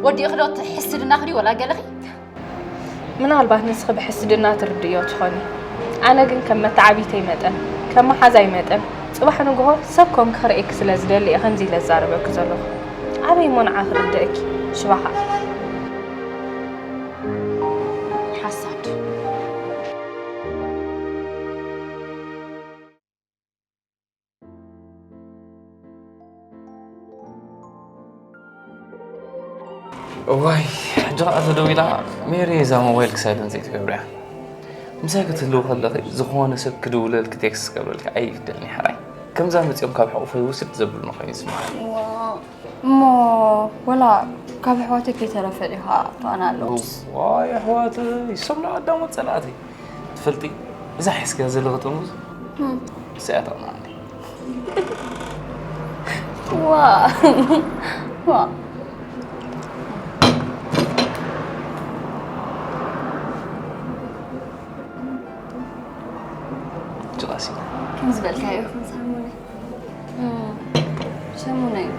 ወዲእኺ ዶ ትሕስድናኺ ድዩ ወላ ገለኺ? ምናልባት ንስኺ ብሕስድና ትርድእዮ ትኾኒ። ኣነ ግን ከም መተዓቢተይ መጠን፣ ከም መሓዛይ መጠን፣ ጽባሕ ንግሆ ሰብ ኮንኪ ክርእየኪ ስለ ዝደሊ እየ ከምዚ ኢለ ዝዛረበኪ ዘለኹ። ኣበይ እሞ ንዓኺ ክርድእኪ? ሽባኻ። ሓሳድ። እዋይ፣ ሕጂ ኸኣ ተደዊላ፣ ሜሪ፣ እዛ ሞባይልኪ ሳይለንት ዘይትገብርያ። ምሳይ ክትህልዊ ከለኺ ዝኾነ ሰብ ክድውለልኪ ቴክስት ክገብረልኪ ኣይፍደልን እዩ፣ ሕራይ። ከምዛ መጺኦም ካብ ሕቑፈይ ውስድ ዘብሉኒ ኮይኑ ይስምዓኒ። እሞ ወላ ካብ ኣሕዋተይ ከይተረፈ ዲኻ ትኣናለውስ? ዋይ ኣሕዋተይ፣ እሶም ንኣዳሞት ጸላእተይ። ትፈልጢ፣ እዛ ሒዝክያ ዘለኺ ጥርሙዝ ንሳ እያ ተቕንዓኒ። ዋ ዋ ጭቓሲ ከም ዝበልካዮ ይኹን ሰሙነ። እም፣ ሰሙነ እዩ።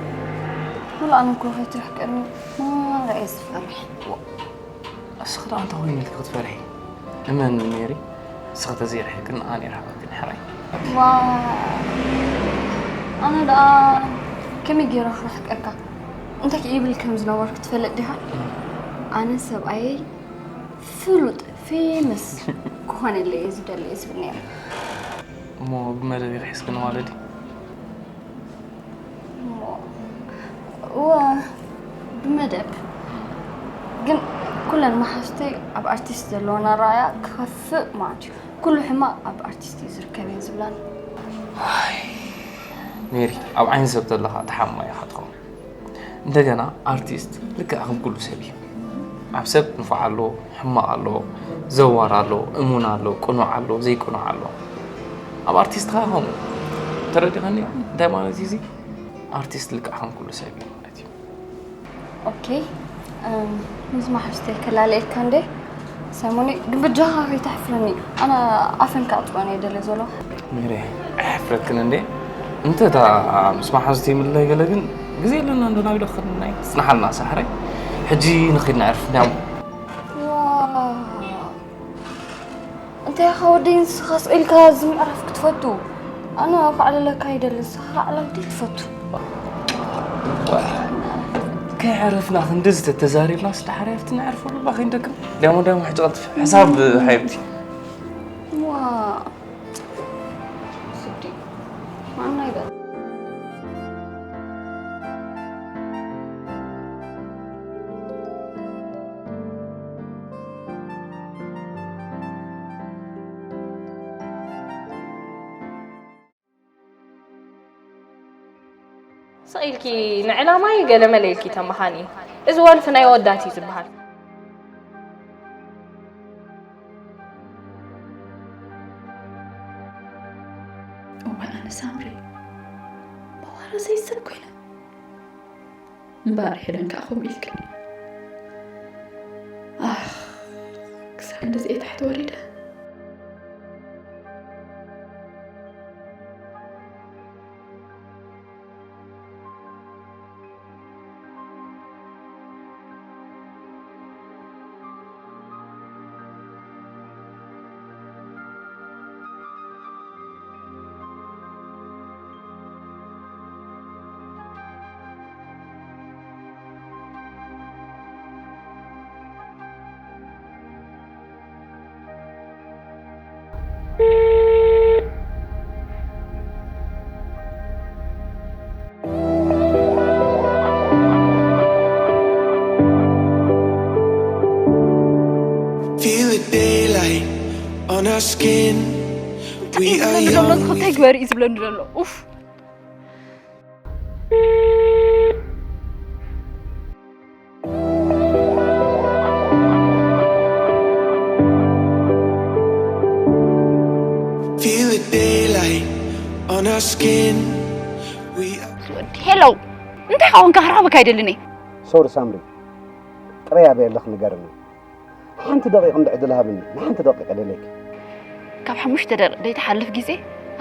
ወላ ኣነ እኮ ከይትርሕቀኒ ማራ እየ ዝፈርሕ። እስኺ ደኣ እንታይ ኮይኑ ኢልኪ ክትፈርሒ? እመን ሜሪ፣ እስኺ ተዘይርሒቅኒ ኣነ ይርሕቐክን ሕራይ። ዋ ኣነ ደኣ ከመይ ገይረ ክርሕቀካ? እንታይ ይብል ከም ዝነበርኩ ትፈልጥ ዲኻ? ኣነ ሰብኣየይ ፍሉጥ ፌመስ ክኾነለይ እየ ዝደሊ እየ ዝብል ነይረ። እሞ ብመደብ ይርሒስክኒ ማለት ድዩ? እወ ብመደብ ግን ኩለን መሓዙተይ ኣብ ኣርቲስት ዘለወን ኣረኣእያ ክኸፍእ ማለት እዩ። ኩሉ ሕማቕ ኣብ ኣርቲስት እዩ ዝርከብ እየን ዝብላኒ። ሜሪ ኣብ ዓይኒ ሰብ ተለኻ ተሓማቕ ኢኻ ትኸውን። እንደገና ኣርቲስት ልክዕ ከም ኩሉ ሰብ እዩ። ኣብ ሰብ ንፉዕ ኣሎ፣ ሕማቕ ኣሎ፣ ዘዋር ኣሎ፣ እሙን ኣሎ፣ ቅኑዕ ኣሎ፣ ዘይቅኑዕ ኣሎ። ኣብ ኣርቲስት ኸኣ ከምኡ። ተረዲኸኒ? እንታይ ማለት እዩ እዚ? ኣርቲስት ልክዕ ከም ኩሉ ሰብ እዩ ማለት እዩ። ኦኬ፣ ምስ መሓዙተይ ከላለየካ እንደ ሰሙኒ ግን በጃኻ ከይተሕፍረኒ። ኣነ ኣፈን ክኣጥበን እየ ደለ ዘለኹ። ሜሪ፣ ኣይሕፍረክን እንደ። እንተ እታ ምስ መሓዙተይ ምልላይ ገለ ግን ግዜ ኣለና እንዶ ናብ ኢለ ክኸድናይ። ጽንሓልና ሳሕረይ። ሕጂ ንኸይድ ነዕርፍ እንዲያሞ። እንታይ ኢኻ ወደይ ንስኻ ስቕ ኢልካ እዚ ምዕራፍ ክትፈቱ? ኣነ ከዕልለካ ይደሊ፣ ንስኻ ከዕላል ድዩ ትፈቱ? ከይዕረፍና ክንድዚ ተተዛሪብናስ ደሓር ኣብቲ ነዕርፈሉ እባ ከይንደክም። ዳሞ ዳሞ ሕጂ ቀልጥፊ። ሕሳብ ሓየብቲ። ዋ ስዲ ማና ይበል። ስቕ ኢልኪ ንዕላማይ ገለመለ ኢልኪ ተመኻኒ። እዚ ወልፊ ናይ ኣወዳት እዩ ዝበሃል። እዋይ ኣነ ሳምሪ መዋረሰይ ሰብ ኮይነ እምበኣር ሄለን ከዓ ከምኡ ኢልክኒ። ኣኽ ክሳብ እንደዚ እየ ታሕቲ ወሪደ። Skin. We are ዝብለኒ ዘሎ young. እዚ ክልተ ይግበር እዩ ዝብለኒ ዘሎ። ኡፍ። Feel the daylight on our skin. We are ሄሎ፣ እንታይ ኸውን ክሃራብካ ኣይደልን እየ። ሶሪ ሳምሪ፣ ጥራይ ኣበይ ኣለኽ ንገርኒ። ሓንቲ ደቂቕ እንድዕድል ሃብኒ፣ ንሓንቲ ደቂቕ ደልየኪ። ካብ ሓሙሽተ ደቂቕ ዘይትሓልፍ ግዜ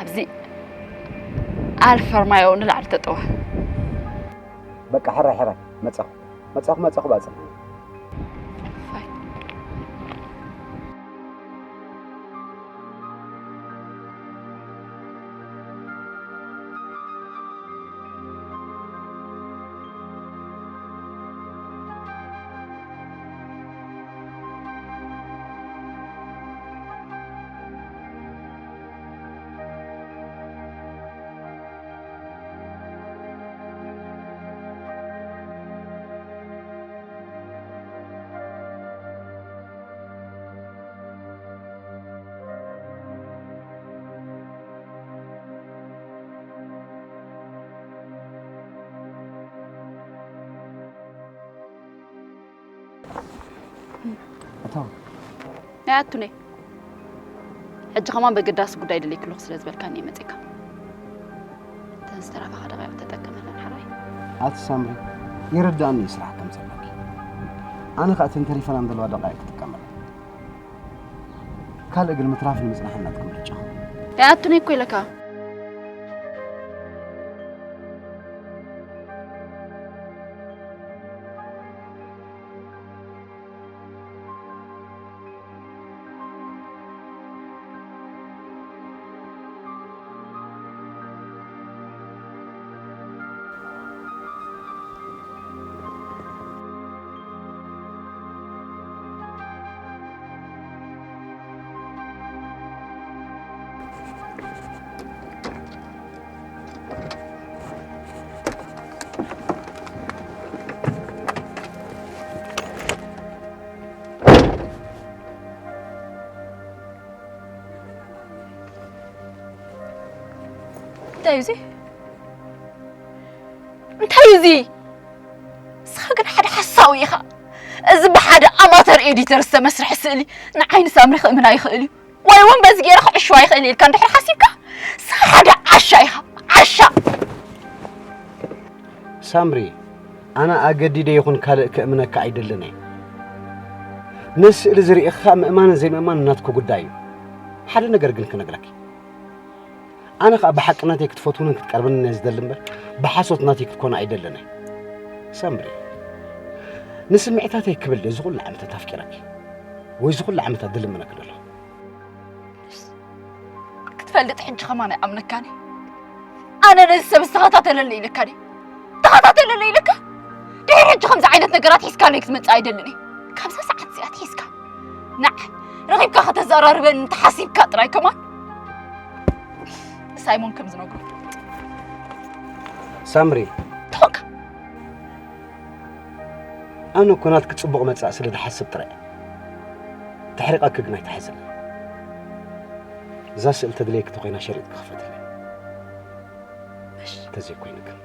ኣብዚ ኣልፈርማዮ ንላዕሊ ተጠዋ። በቃ ሕራይ ሕራይ መጻኹ መጻኹ መጻኹ ባጽዕ። ናይ ኣቱነይ ሕጂ ከማን በገዳሲ ጉዳይ ደለይክልኹ ስለ ዝበልካኒ እየ መፂእካ። እተን ዝተረፋኻ ደቂቕ ተጠቀመለን ሓራይ። ኣቲ ሳምሪ፣ ይርዳእኒ እዩ ስራሕ ከም ዘለኪ። ኣነ ከኣ እተን ተሪፈናን ዘለዋ ደቃይቅ ክጥቀመለን። ካልእ ግን ምትራፍን ምጽናሕን ናትኩም ምርጫኹም። ናይ ኣቱነይ እኮ ኢለካ። እንታይ እዩ እዚ? እንታይ እዩ እዚ? ንስኻ ግን ሓደ ሓሳዊ ኢኻ። እዚ ብሓደ ኣማተር ኤዲተር ዝተመስርሐ ስእሊ ንዓይኒ ሳምሪ ክእምን ኣይኽእል እዩ። ወይ እውን በዚ ገይረ ክዕሽዋ ይኽእል ኢልካ እንድሕር ሓሲብካ፣ ንስኻ ሓደ ዓሻ ኢኻ። ዓሻ። ሳምሪ፣ ኣነ ኣገዲደ ይኹን ካልእ ክእምነካ ኣይደልን እየ። ነዚ ስእሊ ዝርኢ ከኣ ምእማንን ዘይምእማንን ናትኩ ጉዳይ እዩ። ሓደ ነገር ግን ክነግረኪ። ኣነ ከኣ ብሓቂ ናተይ ክትፈትውንን ክትቀርብንን እየ ዝደሊ እምበር፣ ብሓሶት ናተይ ክትኮነ ኣይደልን እየ። ሳምሪ፣ ንስምዒታተይ ክብል ድየ እዚ ኩሉ ዓመታት ኣፍቂረኪ? ወይ እዚ ኩሉ ዓመታት ድልምነኪ ደለኹ? ክትፈልጥ ሕጂ ከማን ኣይኣምነካን። ኣነ ነዚ ሰብ ዝተኸታተለለ ኢለካ ድየ? ተኸታተለለ ኢለካ? ድሕሪ ሕጂ ከምዚ ዓይነት ነገራት ሒዝካለይ ክትመጽእ ኣይደልን እየ። ካብዛ ሰዓት እዚኣ ኣትሒዝካ ንዓይ ረኺብካ ከተዘራርበኒ እንተሓሲብካ ጥራይ ከማን ሳይሞን ከም ዝነግሮ። ሳምሪ፣ ተወካ። ኣነ እኮ ናትኪ ጽቡቕ መጻእ ስለ ዝሓስብ ጥራይ። ተሕሪቐኪ ግን ኣይትሓዝን። እዛ ስእሊ ተድልየኪ እንተኾይና ሸሪጥኪ ክፈትለይ። እሺ። እንተዘይኮይኑ ግን።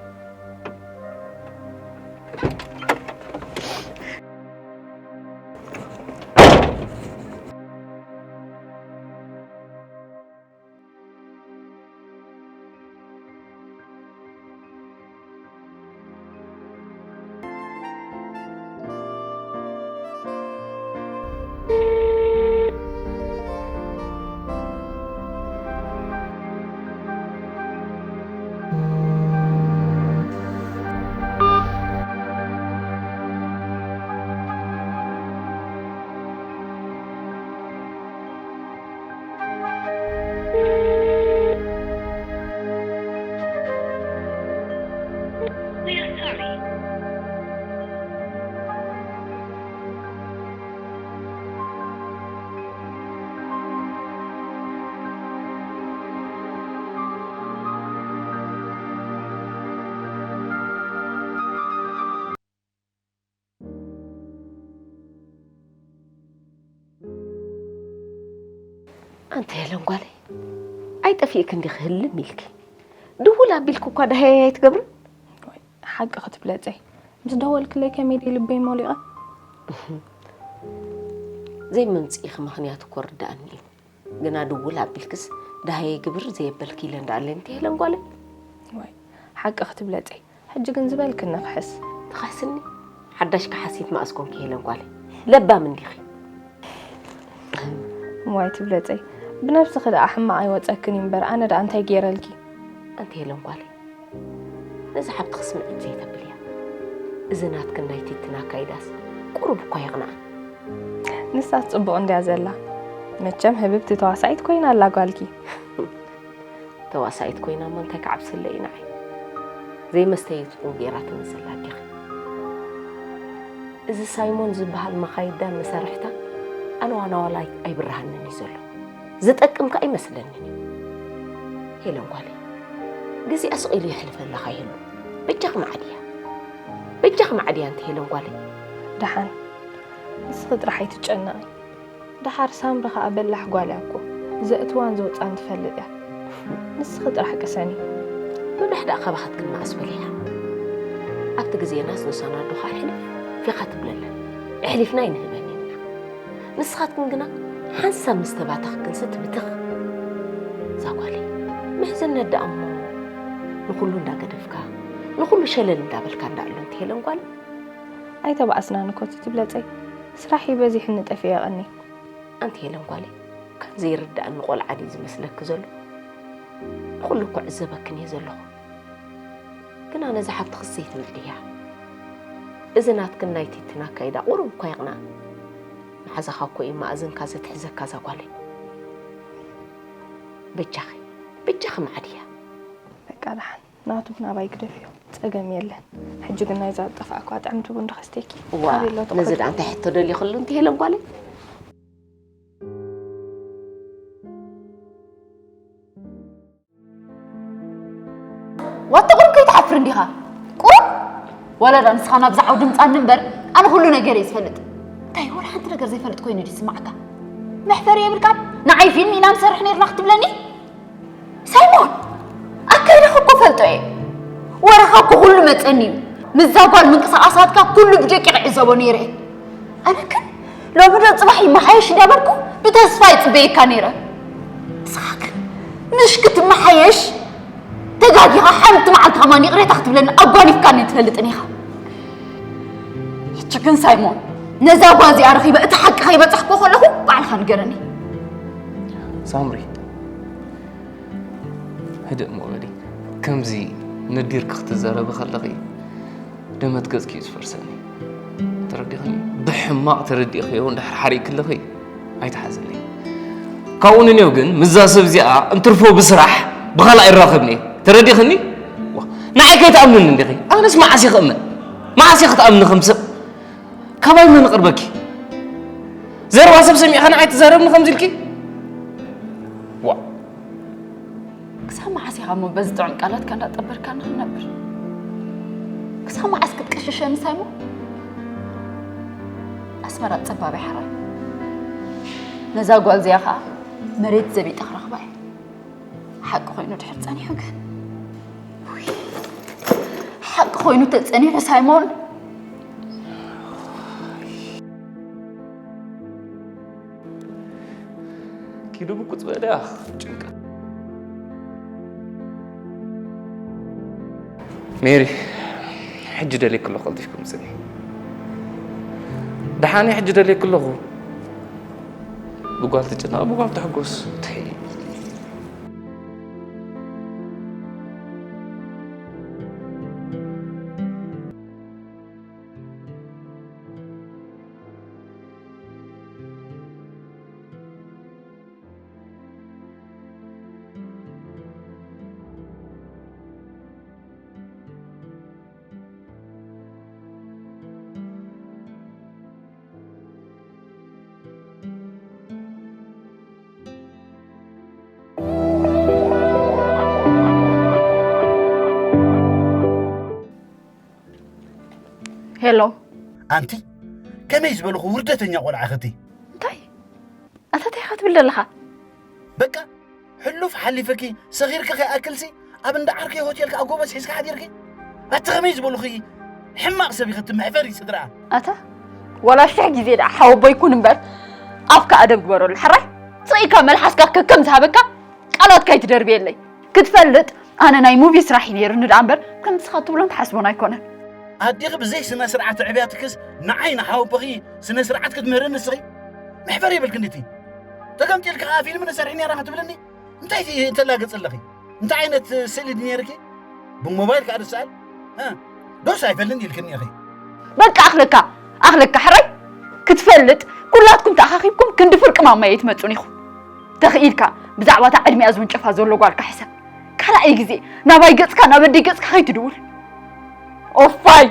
ኣንቲ ሄለን ጓለይ፣ ኣይጠፊእክን ዲኺ ህልም ኢልኪ? ድውል ኣቢልኪ እኳ ደሃየይ ኣይትገብርን? ሓቂ ክትብለፀይ፣ ምስ ደወልክለይ ከመይ ድዩ ልበይ ሞሊቐ። ዘይምምፅኢኺ ምኽንያት እኮ ርዳእኒ እዩ። ግና ድውል ኣቢልክስ ደሃየይ ግብር ዘየበልኪ ኢለ እንዳኣለኒ ሄለን ጓለይ። ዋይ፣ ሓቂ ክትብለፀይ፣ ሕጂ ግን ዝበልክኒ ክሕስ። ትኽሕስኒ? ሓዳሽ ከሓሲት መኣስ ኮንኪ ሄለን ጓለይ? ለባም እንዲኺ። ዋይ ትብለፀይ፣ ብነብስኺ ደኣ ሕማቕ ኣይወፀክን እዩ እምበር፣ ኣነ ደኣ እንታይ ገይረልኪ? ኣንቲ ሄለን ጓለይ፣ ነዛ ሓብትኺ ስምዒት ዘይተብልያ። እዚ ናትክን ናይ ቲትን ኣካይዳስ ቁሩብ እኳ የቕንኣን። ንሳስ ጽቡቕ እንድያ ዘላ። መቸም ህብብቲ ተዋሳኢት ኮይና ኣላ ጓልኪ። ተዋሳኢት ኮይና እሞ እንታይ ክዓብሰለይ እዩ ንዓይ? ዘይመስተየትኩም ገይራትኒ ዘላ ኣዴኺ። እዚ ሳይሞን ዝበሃል መኻይዳን መሳርሕታን ኣነ ዋላ ዋላ ኣይብርሃንን እዩ ዘሎ። ዝጠቅም ከኣ ኣይመስለንን እዩ። ሄለን ጓለይ፣ ግዜኣ ስቕ ኢሉ የሕልፈላ ከይህሉ በጃኺ መዓድያ። በጃኺ መዓድያ ኣንቲ ሄለን ጓለይ። ደሓን ንስኺ ጥራሕ ኣይትጨነቒ። ደሓር ሳምሪ ኸኣ በላሕ ጓል እያ እኮ። ዘእትዋን ዘውፅኣን ትፈልጥ እያ። ንስኺ ጥራሕ ቅሰኒ። ብድሕ ደኣ ካባኻትክን መኣስ በሊሓ። ኣብቲ ግዜናስ ንሳና ኣዶኻ ሕልፍ ፊኻ ትብለለን። ኣሕሊፍና ኣይንህበን ኢና። ንስኻትክን ግና ሓንሳብ ምስ ተባተኽክን ስቲ ብትኽ። እዛ ጓለይ፣ ምሕዝነት ደኣ እሞ ንኹሉ እንዳገደፍካ፣ ንኹሉ ሸለል እንዳበልካ እንዳኣሉ ኣንቲ ሄለን ጓል። ኣይተባእስናን እኮ እቲ ትብለጸይ። ስራሕ እዩ በዚሕኒ ጠፊኤ ቀኒ። ኣንቲ ሄለን ጓለይ፣ ከም ዘይርድኣኒ ቆልዓ ድዩ ዝመስለኪ ዘሎ? ንኹሉ እኮ ዕዘበክን እየ ዘለኹ። ግና ነዛ ሓብትኽስ ዘይትምዕድያ። እዚ ናትክን ናይ ቲትን ኣካይዳ ቁሩብ እኳ ይቕናእ። መሓዛኻ እኮ እዩ መኣዝንካ ዘትሕዘካ እዛ ጓለይ። በጃኺ፣ በጃኺ መዓድያ። በቃ ደሓን፣ ናቱ ናባይ ግደፍዮ። ጸገም የለን። ሕጂ ግን ናይዛ ዝጠፍኣኳ ጥዕምቲ ቡን ዶ ከስተኪ? እዋ፣ ካበይ ኣሎ ነዚ ትኸዲ? ደኣ እንታይ ሕቶ ደሊኽሉ ኣንቲ ሄለን ጓለይ? ዋተ ቁሩብ ከይትሓፍር እንዲኻ? ቁሩብ? ወላ ዳ ንስኻ ናብዚ ዓውዲ ምጻኒ እምበር፣ ኣነ ኩሉ ነገር እየ ዝፈልጥ። እንታይ ወላ ሓንቲ ነገር ዘይፈልጥ ኮይኑ ድዩ ዝስማዓካ? መሕፈሪ የብልካን? ንዓይ ፊልም ኢና ንሰርሕ ነይርና ክትብለኒ? ሳይሞን፣ ኣካይዳኻ እኮ ፈልጦ እየ። ወረኻ እኮ ኩሉ መጸኒ እዩ። ምስዛ ጓል ምንቅስቓሳትካ ኩሉ ብደቂቕ እዕዘቦ ነይረ እየ። ኣነ ግን ሎሚ ዶ ጽባሕ ይመሓየሽ እንዳበልኩ ብተስፋ ይጽበየካ ነይረ። ንስኻ ግን ምሽ ክትመሓየሽ ተጋጊኻ ሓንቲ መዓልቲ ከማን ይቕሬታ ክትብለኒ ኣጓኒፍካኒ ኣይትፈልጥን ኢኻ። ሕጂ ግን ሳይሞን፣ ነዛ ጓል እዚኣ ረኺበ እቲ ሓቂ ከይበጻሕኩ ከለኹ ባዕልኻ ንገረኒ። ሳምሪ፣ ህድእ እሞ በሊ። ከምዚ ነዲርኪ ክትዛረቢ ከለኺ ደመት ገጽኪ እዩ ዝፈርሰኒ። ተረዲኽኒ? ብሕማቕ ተረዲእኽዮ እንድሕር ሓሪእኪ ኣለኺ ኣይትሓዝኒ። ካብኡ ንኔው ግን ምስዛ ሰብ እዚኣ እንትርፎ ብስራሕ ብኻልእ ኣይራኸብን እየ። ተረዲኽኒ? ዋ፣ ንዓይ ከይትኣምንኒ እንዲኺ? ኣነስ መዓስ እየ ክእመን? መዓስ እየ ክትኣምኒ ከም ሰብ? ካባይ መን ይቕርበኪ? ዘረባ ሰብ ሰሚዕኻ ንዓይ ትዛረብኒ ከምዚ ኢልኪ? ዋ። ክሳብ መዓስ ኢኻ እሞ በዚ ጥዑም ቃላትካ እንዳጠበርካኒ ክንነብር? ክሳብ መዓስ ክትቅሽሸኒ ሳይሞን? ኣስመራ ጸባብ እያ ሓራይ። ነዛ ጓል እዚኣ ኸኣ መሬት ዘቢጠ ክረኽባ እየ። ሓቂ ኮይኑ ድሕር ጸኒሑ ግን፣ ውይ፣ ሓቂ ኮይኑ ተጸኒሑ ሳይሞን። ኪዱ ብቁጽ በል እያ ጭንቀት። ሜሪ፣ ሕጂ ደልየኪ ኣለኹ፣ ቀልጢፍኪ ምጽኒ። ደሓን እየ፣ ሕጂ ደልየኪ ኣለኹ። ብጓል ትጭነቕ፣ ብጓል ትሕጎስ። ተይ። ሄሎ። ኣንቲ፣ ከመይ ዝበልኹ ውርደተኛ ቆልዓ ኢኺ እቲ? እንታይ? ኣታ እንታይ ኢኻ ትብል ዘለኻ? በቃ ሕሉፍ ሓሊፈኪ ሰኺርኪ ከይኣክልሲ ኣብ እንዳ ዓርከይ ሆቴል ከኣ ጎበዝ ሒዝካ ሓዲርኪ። ኣቲ ከመይ ዝበሉኺ ሕማቕ ሰብ ኢኺ እቲ መሕፈሪ ስድራ። ኣታ ዋላ ሽሕ ግዜ ደኣ ሓወቦይ ኩን እምበር ኣፍካ ኣደብ ግበረሉ። ሕራይ ስቕ ኢልካ መልሓስካ ከከም ዝሃበካ ቃላት ከይትደርብየለይ። ክትፈልጥ ኣነ ናይ ሙቪ ስራሕ እዩ ነይሩኒ ደኣ እምበር ከም ንስኻ ትብሎን ትሓስቦን ኣይኮነን። ኣዴኺ ብዘይ ስነ ስርዓት ኣዕብያትክስ ንዓይ ንሓወቦኺ ስነ ስርዓት ክትምህርኒ ንስኺ? መሕፈሪ የብልክን ድቲ? ተገምጢልኪ ከኣ ፊልም ንሰርሕ ነይራ ክትብልኒ? እንታይ እቲ ተላግጺ ኣለኺ? እንታይ ዓይነት ስእሊ ድዩ ነይርኪ? ብሞባይል ከኣ ድሰኣል? እ፣ ዶስ ኣይፈልን ኢልክኒ ኢኺ። በቃ ኣኽለካ፣ ኣኽለካ ሕራይ ክትፈልጥ ኩላትኩም ተኣኻኺብኩም ክንዲ ፍርቂ ማማ እየ ትመጹን ኢኹም። ተኽኢልካ ብዛዕባ እታ ዕድሚኣ ዝውንጨፋ ዘሎ ጓልካ ሕሰብ። ካልኣይ ግዜ ናባይ ገጽካ ናብ ኣደይ ገጽካ ከይትድውል። ኦፋይ!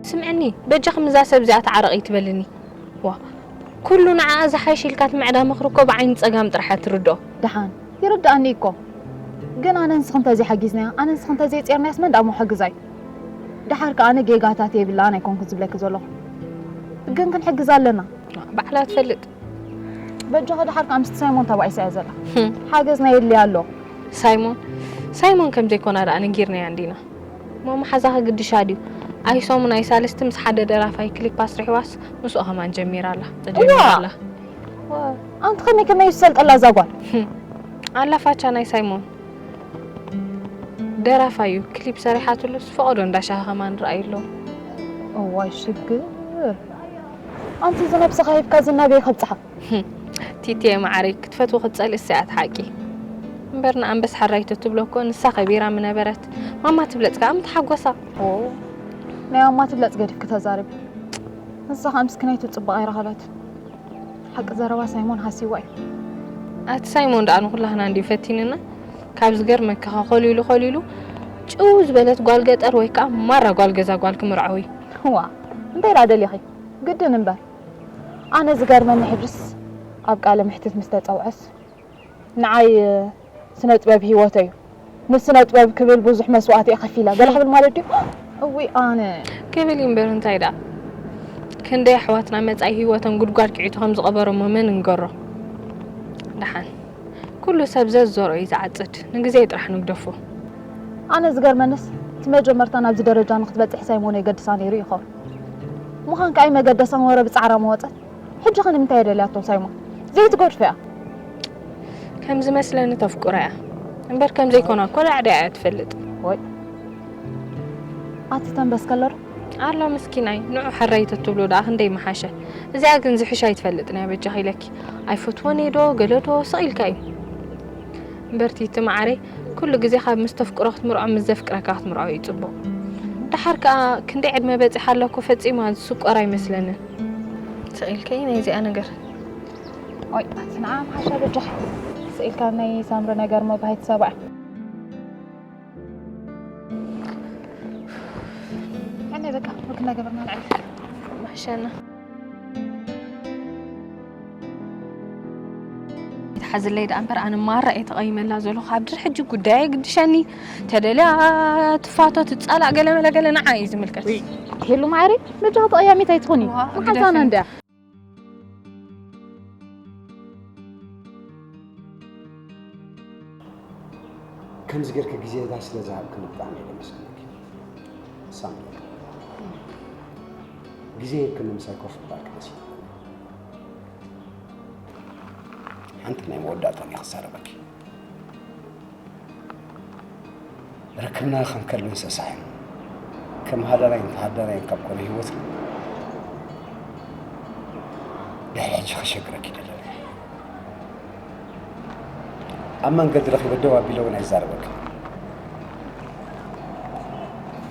ስምዕኒ፣ በጃ ከምዛ ሰብ እዚኣ ተዓረቕ ይትበልኒ። ዋ፣ ኩሉ ንዓኣ ዝሓይሽ ኢልካ ትምዕዳ ምኽሪ እኮ ብዓይኒ ጸጋም ጥራሕ እያ ትርድኦ። ደሓን፣ ይርድኣኒ እኮ። ግን ኣነ ንስኺ እንተዘይሓጊዝናያ፣ ኣነ ንስኺ እንተዘይጼርናያስ መን ደኣ እሞ ሓግዛ እዩ? ደሓር ከኣ ኣነ ጌጋታት የብላን ኣይኮንኩን ዝብለኪ ዘለኹ። ግን ክንሕግዛ ኣለና። ባዕላ ትፈልጥ። በጃኺ ደሓር ከኣ ምስቲ ሳይሞን ተባኢሳ እያ ዘላ። ህም። ሓገዝና የድልያ ኣሎ። ሳይሞን? ሳይሞን ከም ዘይኮና ደኣ ነጊርናያ እንዲና። እሞ መሓዛኺ ግድሻ ድዩ? ኣይ ሰሙን ኣይ ሳልስቲ ምስ ሓደ ደራፋይ ክሊፕ ኣስሪሕዋስ ምስኡ ከማን ጀሚራ ኣላ። ተጀሚራ እዋ! ኣላ። ዋ! ኣንቲ ከመይ ከመይ እዩ ዝሰልጠላ እዛ ጓል? ህም። ኣላ ፋቻ ናይ ሳይሞን። ደራፋይ እዩ። ክሊፕ ሰሪሓትሉስ ፈቐዶ እንዳ ሻሂ ከማን ረኣዩ ኣሎ። እዋይ ሽግር። ኣንቲ እዚ ነብስኻ ሂብካ ዝናበይ ከብጽሓ። ህም። ቲቲየ መዓረይ ክትፈትዎ ክትጸልእስ እያ እቲ ሓቂ። እምበር ንኣንበስ ሓራይቶ ትብሎ እኮ ንሳ ከቢራ ምነበረት። ማማ ትብለጽ ከኣ ምተሓጎሳ። ኦ፣ ናይ ማማ ትብለጽ ገዲፍኪ ተዛረቢ። ንሳ ከኣ ምስኪናይቱ ጽባቕ ኣይረኸበት። ሓቂ ዘረባ ሳይሞን ሃሲዋ እዩ። ኣቲ ሳይሞን ደኣ ንኹላህና እንድዩ ፈቲንና። ካብ ዝገርመካ ከ ኮሊሉ ኮሊሉ ጭው ዝበለት ጓል ገጠር ወይ ከኣ ማራ ጓል ገዛ ጓል ክምርዓው እዩ። ዋ፣ እንታይ ደኣ ደሊኺ? ግድን እምበር። ኣነ ዝገርመኒ ሕጅስ ኣብ ቃለ መሕትት ምስ ተጸውዐስ ንዓይ ስነ ጥበብ ህይወተይ እዩ። ንስነ ጥበብ ክብል ብዙሕ መስዋእቲ እየ ከፊለ። ገለ ክብል ማለት ድዩ? እውይ ኣነ። ክብል እዩ እምበር እንታይ ደኣ? ክንደይ ኣሕዋትና መጻኢ ህይወቶም ጉድጓድ ኪዒቱ ከም ዝቐበሮሞ መን እንገሮ? ደሓን። ኩሉ ሰብ ዘዝዘርኦ እዩ ዝዓጽድ። ንግዜ ጥራሕ ንግደፎ። ኣነ ዝገርመንስ እቲ መጀመርታ ናብዚ ደረጃ ንክትበጽሕ ሳይሞን የገድሳ ነይሩ ይኸውን። ምዃን ከኣ ኣይመገደሳን ወረ ብጻዕራ መወጸት። ሕጂ ከ ንምንታይ እየ ደልያቶ ሳይሞን? ዘይትገድፎ እያ። ከም ዝመስለኒ ተፍቅሮ እያ። እምበር ከም ዘይኮና እኮ ዳዕዳዕ እያ ትፈልጥ። ወይ ኣቲ ተንበስ ከሎ ዶ? ኣሎ ምስኪናይ፣ ንዑ ሕራይ ተትብሎ ደኣ ክንደይ ምሓሸ። እዚኣ ግን ዝሕሻ ኣይትፈልጥን እያ በጃኺ ኢለኪ። ኣይፈትዎን እየ ዶ ገለ ዶ ስቕ ኢልካ እዩ። እምበር ቲቲ መዓረይ፣ ኩሉ ግዜ ካብ ምስ ተፍቅሮ ክትምርዖ ምስ ዘፍቅረካ ክትምርዖ እዩ ጽቡቕ። ደሓር ከኣ ክንደይ ዕድመ በጺሓ ኣላ እኮ ፈጺማ ዝስቆር ኣይመስለንን። ስቕ ኢልከይ ናይዚኣ ነገር። ኦይ፣ ኣቲ ንዓ ምሓሻ በጃኺ። ስቕ ኢልካ ናይ ሳምሪ ነገር መባሂት ሰብኣ። ያኔ በቃ፣ ወክ እናገበርና ንዕረፍ። ማሕሸና። ይትሓዝለይ ደኣ እምበር፣ ኣነ ማራ እየ ተቐይመላ ዘለኹ። ካብ ድሪ ሕጂ ጉዳይ ኣይግድሸኒ። ተደልያ ትፋቶ፣ ትጻላእ፣ ገለ መለ ገለ ንዓ እዩ ዝምልከት። ውይ፣ ሄሉ ማዕረይ፣ በጃኺ ተቐያሚት ኣይትኹኒ። ዋ፣ መሓዛና ግደፈኒ። እንድያ። ከምዚ ጌርኪ ግዜና ስለ ዝሃብክኒ ብጣዕሚ እየ ዘመስግነኪ ሳምሪ። ግዜ ሂብክኒ ምሳይ ኮፍ ምባልኪ ደስ ይብለኒ። ሓንቲ ናይ መወዳእታ እየ ክዛረበኪ። ርክብና ከም ከልቢ እንስሳ እዩ። ከም ሃዳራይን ተሃዳራይን ካብ ኮነ ህይወትና ድሕሪ ሕጂ ከሸግረኪ ደለኒ። ኣብ መንገዲ ረኺበ ደው ኣቢለ እውን ኣይዛረበክን።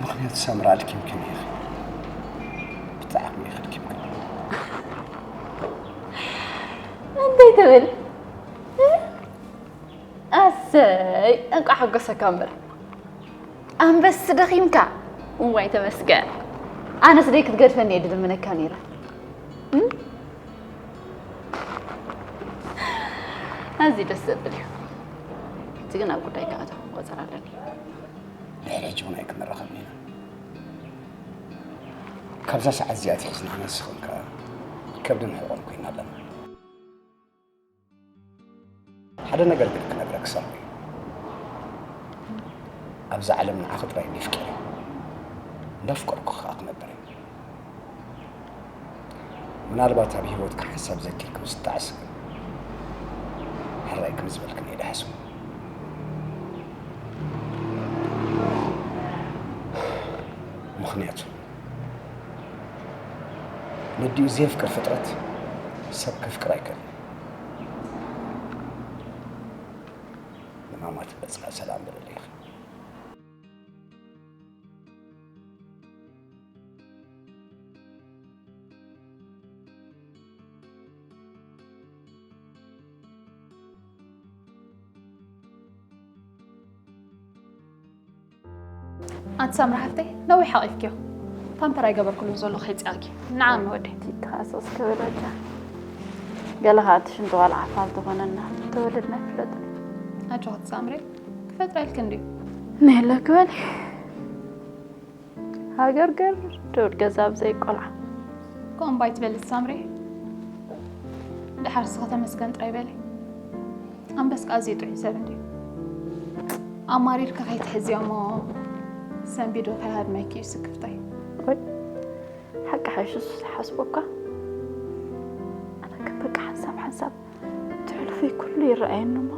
ምኽንያቱ ሳምራ ኣድኪምክን ኢኺ። ብጣዕሚ ኢኺ ኣድኪምክን። እንታይ ብል ኣሰይ እንቋዕ ሓጎሰካ እምበር ኣንበስ ደኺምካ። እዋይ ተመስገን። ኣነስ ደይ ክትገድፈኒ እየ ድልምነካ ነይረ። እም? ኣዝዩ ደስ ዘብል እዩ። እቲ ግን ኣብ ጉዳይ ክኣተኹ ቆጸር ኣለኒ። ድሕሪ ሕጂ እውን ኣይክንራኸብን ኢና። ካብዛ ሰዓት እዚኣ ኣትሒዝና ኣነስ ኾንካ ከብድን ሕቖን ኮይና ኣለና። ሓደ ነገር ግን ክነግረክ ሳሚ፣ ኣብዛ ዓለም ንዓኺ ጥራይ እንዲፍቀር እንዳፍቀርኩ ከዓ ክነብር እየ። ምናልባት ኣብ ህይወትካ ሓንሳብ ዘኪርክ ምስ ትጣዕስ ግን ሕራይ ከም ዝበልክን እየ ድሓስቡ። ምኽንያቱ ነዲኡ ዘየፍቅር ፍጥረት ሰብ ከፍቅር ኣይክእልን። ንማማ ትበጽሓ ሰላም በለለይ ኢኺ። ኣንቲ ሳምሪ ሓፍተይ ነዊሕ ሓቒፍክዮ። ፓምፐር ኣይገበርኩሉን ዘሎ ከይጽኣኪ። ንዓም ወደይ። ትተሃሰስ ክብል ኣጃ። ገለ ኸኣ እቲ ሽንቲ ቆልዓ ፋል ዝኾነና ተወለድና ይፍለጥ። ኣጆኺ ሳምሪ ክፈጥረልኪ እንድዩ። ንህለ ክበል። ሃገር ገር ደውድ ገዛ ኣብ ዘይቆልዓ። ከምኡ እምባ ኣይትበሊ ሳምሪ። ደሓር ስኸ ተመስገን ጥራይ በሊ። ኣንበስካ ኣዝዩ ጥዑይ ሰብ እንድዩ። ኣማሪርካ ከይትሕዝዮ እሞ ሰንቢዱ ከይሃድመኪ እዩ ስክፍታይ። ወይ ሓቂ ሓይሹስ ሓስቦ እኳ ኣነ ግን በቃ ሓንሳብ ሓንሳብ እቲ ሕሉፈይ ኩሉ ይረኣየኒ እሞ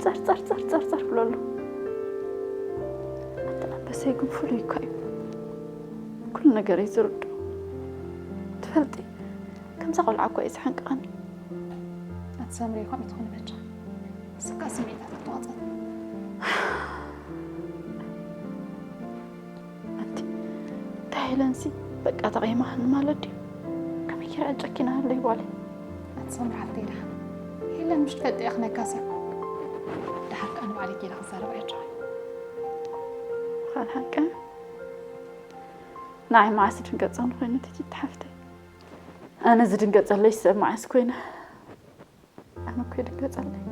ጸር ጸር ጸር ጸር ጸር ብለሉ። ኣቲ ኣንበሰይ ግን ፍሉይ እኳ እዩ። ኩሉ ነገር እዩ ዝርድኦ። ትፈልጢ ከምዛ ቆልዓ እኳ እዩ ዝሕንቅቐኒ። ኣቲ ሳምሪ ከምኡ ትኾኒ በጃ። ንስካ ስምዒታት ኣተዋጸት። ኣንቲ እንታይ ኢለንሲ በቃ ተቐይማህኒ ማለት ድዩ? ከመይ ጌራ ጨኪናለይ ጓለይ? ኣቲ ሳምሪ ሓፍተይ ደሓን ሄለን ምሽ ትፈልጥያ ክነካ ሰብ ደሓር ከኣ ንባዕለይ ጌራ ክዛረብ ኣየድራይ። ምዃን ሓቂ ንዓይ መዓስ ድንገጸኒ ኮይኑ ቲቲ ሓፍተይ። ኣነ ዝድንገጸለይ ሰብ መዓስ ኮይነ? ኣነ እኮ ይድንገጸለይ።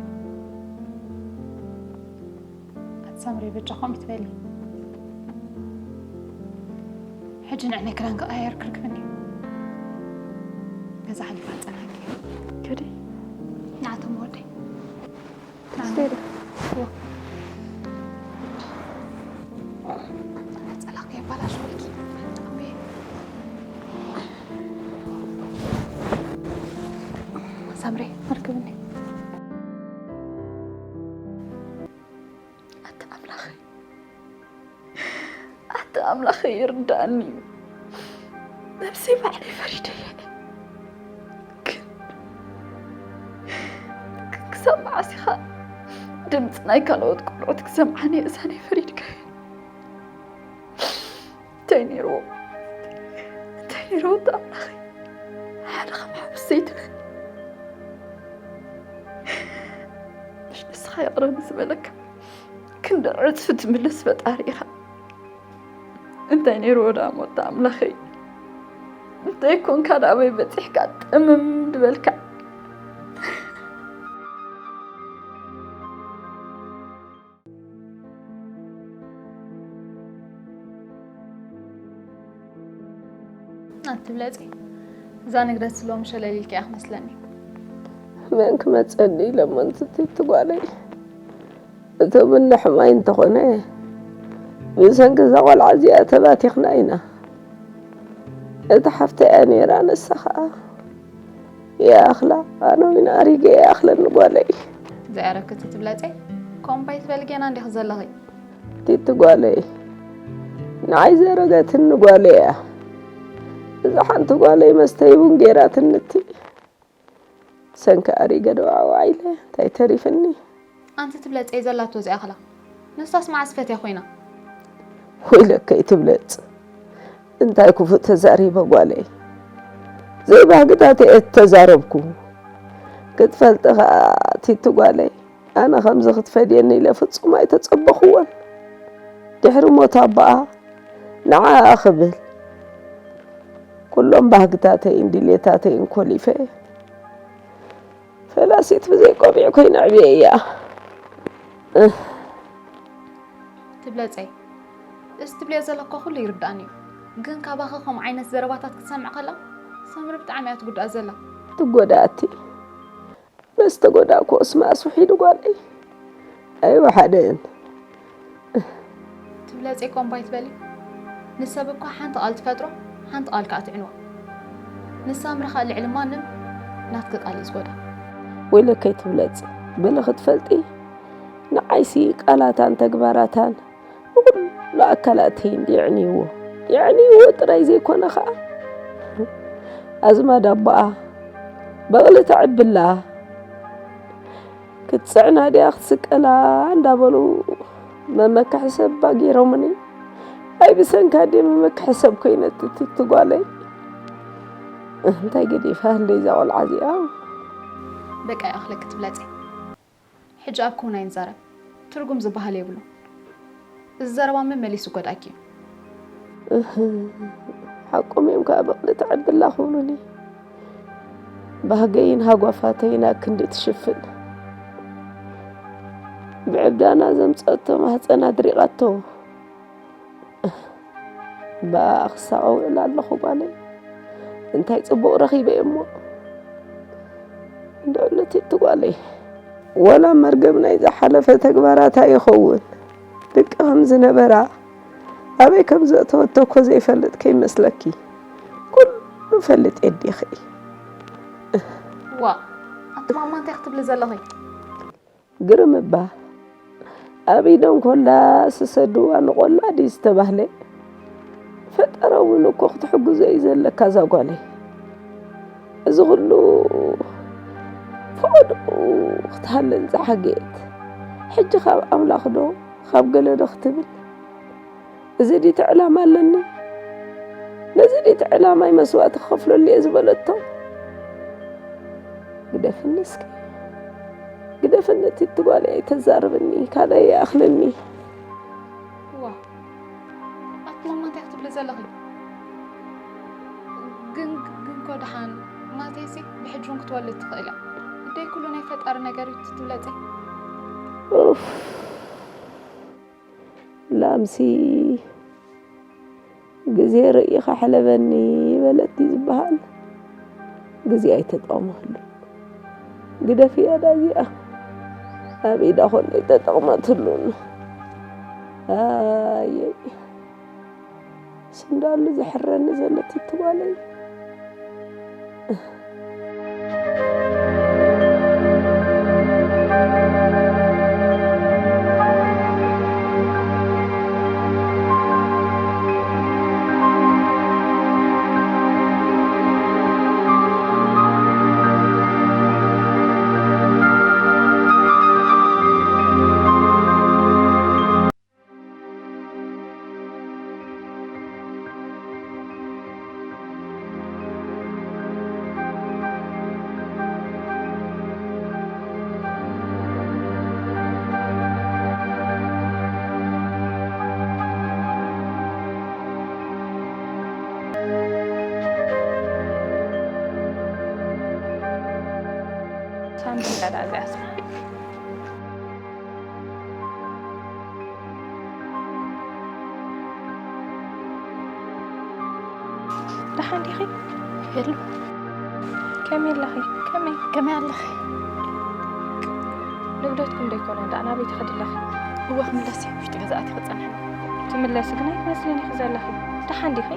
ኣቲ ሳምሪ በጃ ከምኡ ትበሊ። ሕጂ ንዕነይ ክዳን ክቐያየር ክርክብኒ እዩ። ገዛ ሓሊፋ ጸናቂ። ከዲ ንዓቶም ወደይ። ስተይ ዶ? ጸላቕ የባላሽ ወልኪ። ሳምሪ ኣርክብኒ። ኣቲ ኣምላኸይ፣ ኣቲ ኣምላኸይ ይርዳእኒ እዩ። ነብሰይ ባዕለይ ፈሪደየ። ግን፣ ግን ክሳብ መዓስ ኢኻ ድምፂ ናይ ካልኦት ቆልዑት ክሰምዓኒ እዛነይ ፈሪድካዮ? እንታይ ነይርዎ? እንታይ ነይርዎ? ኣምላኸይ፣ ሓደ ከም ሓብስ ዘይትበል። ምሽ ንስኻ ይቕረ ንዝበለካ ክንዲ ዕጽፊ ትምልስ ፈጣሪ ኢኻ። እንታይ ነይርዎ ደኣ ሞት ኣምላኸይ? እንታይ ኮንካ ደኣ ኣበይ በጺሕካ ጥምም ዝበልካ? ኣቲ ብለጺ፣ እዛ ንግደት ስለ ሸለል ኢልኪ እያ ክመስለኒ። መን ክመጸኒ ኢለ እሞ እንትቲ ትጓለይ። እቶም እንሕማይ እንተኾነ፣ ብሰንኪ እዛ ቆልዓ እዚኣ ተባቲኽና ኢና። እታ ሓፍተይ እያ ነይራ፣ ንሳ ኸኣ ይኣኽላ፣ ኣነ እውን ኣሪገ ይኣኽለኒ ጓለይ። ዘይኣረግኪ ትብለጸይ፣ ከምኡ እምባ ኣይትበሊ ጌና እንዲኺ ዘለኺ። ቲቲ ጓለይ፣ ንዓይ ዘረገትኒ ጓለይ እያ። እዛ ሓንቲ ጓለይ መስተይ እውን ገይራትኒ እቲ ሰንኪ ኣሪገ ደው ዓው ኢለ እንታይ ተሪፍኒ? ኣንቲ ትብለጸይ ዘላቶ እዚኣ ኣኽላ። ንሳስ መዓስ ፈትያ ኮይና? ወይለከይ ትብለጽ። እንታይ ክፉእ ተዛሪበ ጓለይ? ዘይባህግታት እየ እተዛረብኩ። ክትፈልጢ ኸኣ ቲቲ ጓለይ፣ ኣነ ከምዚ ክትፈድየኒ ኢለ ፍጹም ኣይተጸበኹዎን። ድሕሪ ሞት ኣቦኣ ንዓኣ ክብል ኩሎም ባህግታተይን ድሌታተይን ኮሊፈ፣ ፈላሲት ብዘይ ቆቢዕ ኮይነ ኣዕብየያ። ትብለፀይ፣ እዚ ትብልዮ ዘለኮ ኩሉ ይርዳእኒ እዩ፣ ግን ካባኺ ከምኡ ዓይነት ዘረባታት ክትሰምዕ ከላ ሰምሪ ብጣዕሚ እያ ትጉዳእ ዘላ። ትጎዳእቲ መስ ተጎዳእኩ እስማ ኣስውሒዱ ጓለይ ኣይወሓደን። ትብለፀይ ኮምባይ ትበሊ። ንሰብ እኳ ሓንቲ ቃል ትፈጥሮ፣ ሓንቲ ቃል ከዓ ትዕንዋ። ንሳምሪ ከዓ ልዕሊ ማንም ናትኪ ቃል እዩ ዝጎዳ። ወይለከይ ትብለፂ በለ ክትፈልጢ ንዓይሲ ቃላታን ተግባራታን ንኹሉ ኣካላተይ እንዲ የዕንይዎ የዕንይዎ ጥራይ ዘይኮነ ኸዓ ኣዝማድ ኣቦኣ በቕሊ ተዕብላ ክትፅዕና ድያ ክትስቀላ እንዳበሉ መመክሒ ሰብ እባ ገይሮምኒ። ኣይ ብሰንካ ድየ መመክሒ ሰብ ኮይነ ትቲ ጓለይ? እንታይ ገዲፋ ህለይ እዛ ቆልዓ እዚኣ? በቃ ይኣኽለኪ ትብለፀይ። ሕጂ ኣብ ክውን ኣይንዛረብ፣ ትርጉም ዝበሃል የብሉን። እዚ ዘረባ መመሊሱ ይጎድኣኪ እዩ። እህ፣ ሓቆም እዮም ከዓ በቕሊ ተዕብላ ክብሉኒ። ባህገይን ሃጓፋተይን ኣክንዲ ትሽፍን። ብዕብዳና ዘምፀአቶ ማህፀና ኣድሪቓቶ። እባ ክሳቐ ውዕል ኣለኹ ጓለይ። እንታይ ፅቡቕ ረኺበ እሞ። እንድዕሉ ቲቲ ጓለይ። ወላ መርገም ናይ ዝሓለፈ ተግባራት ኣይኸውን። ደቂ ከም ዝነበራ ኣበይ ከም ዘእተወቶ እኮ ዘይፈልጥ ከይመስለኪ። ኩሉ ፈልጥ የዲኺ። ዋ፣ ኣቲ ማማ እንታይ ክትብሊ ዘለኺ? ግርም እባ ኣብ ኢደን ኮላ ስሰድዋ ንቆላ ድዩ ዝተባህለ? ፈጠረ እውን እኮ ክትሕግዞ እዩ ዘለካ እዛ ጓለይ። እዚ ኩሉ ፈቐድኡ ክትሃልል ዝሓገየት ሕጂ ካብ ኣምላኽ ዶ ካብ ገለ ዶ ክትብል? እዚ ድቲ ዕላማ ኣለኒ? ነዚ ድቲ ዕላማይ መስዋእቲ ክኸፍለሉ እየ ዝበለቶ? ግደፍኒ እስኪ ግደፍኒ ቲቲ ጓለይ ኣይተዛርብኒ ካልኣይ ይኣኽለኒ። ዋ ኣትማማ እንታይ ክትብሊ ዘለኺ? ግን ግን ኮ ደሓን ማተይሲ ብሕጂ እውን ክትወልድ ትኽእል እያ። ደይ ኩሉ ናይ ፈጣሪ ነገር እዩ ትብለፀይ። ኡፍ ላምሲ ግዜ ርእይኻ ሕለበኒ በለት ድዩ ዝበሃል? ግዜ ኣይተጠቕመሉ። ግደፍያ ዳ እዚኣ ኣብ ኢዳ ኮሎ ኣይተጠቕመትሉን። ኣየይ ስንዳሉ ዘሕረኒ ዘሎ ትትባለይ። ሳምሪ ቀዳዚኣስ ደሓን ዲኺ? ሄሉ ከመይ ኣለኺ? ከመይ ከመይ ኣለኺ? ንግደትኩም ዶ ኣይኮነን ደኣ ናበይ ትኸዲ ኣለኺ? እወ ክምለስ እየ፣ ውሽጢ ገዛ ኣትየ ክጸንሐኒ። ትምለሲ ግን ኣይትመስልን ኢኺ ዘለኺ። ደሓን ዲኺ?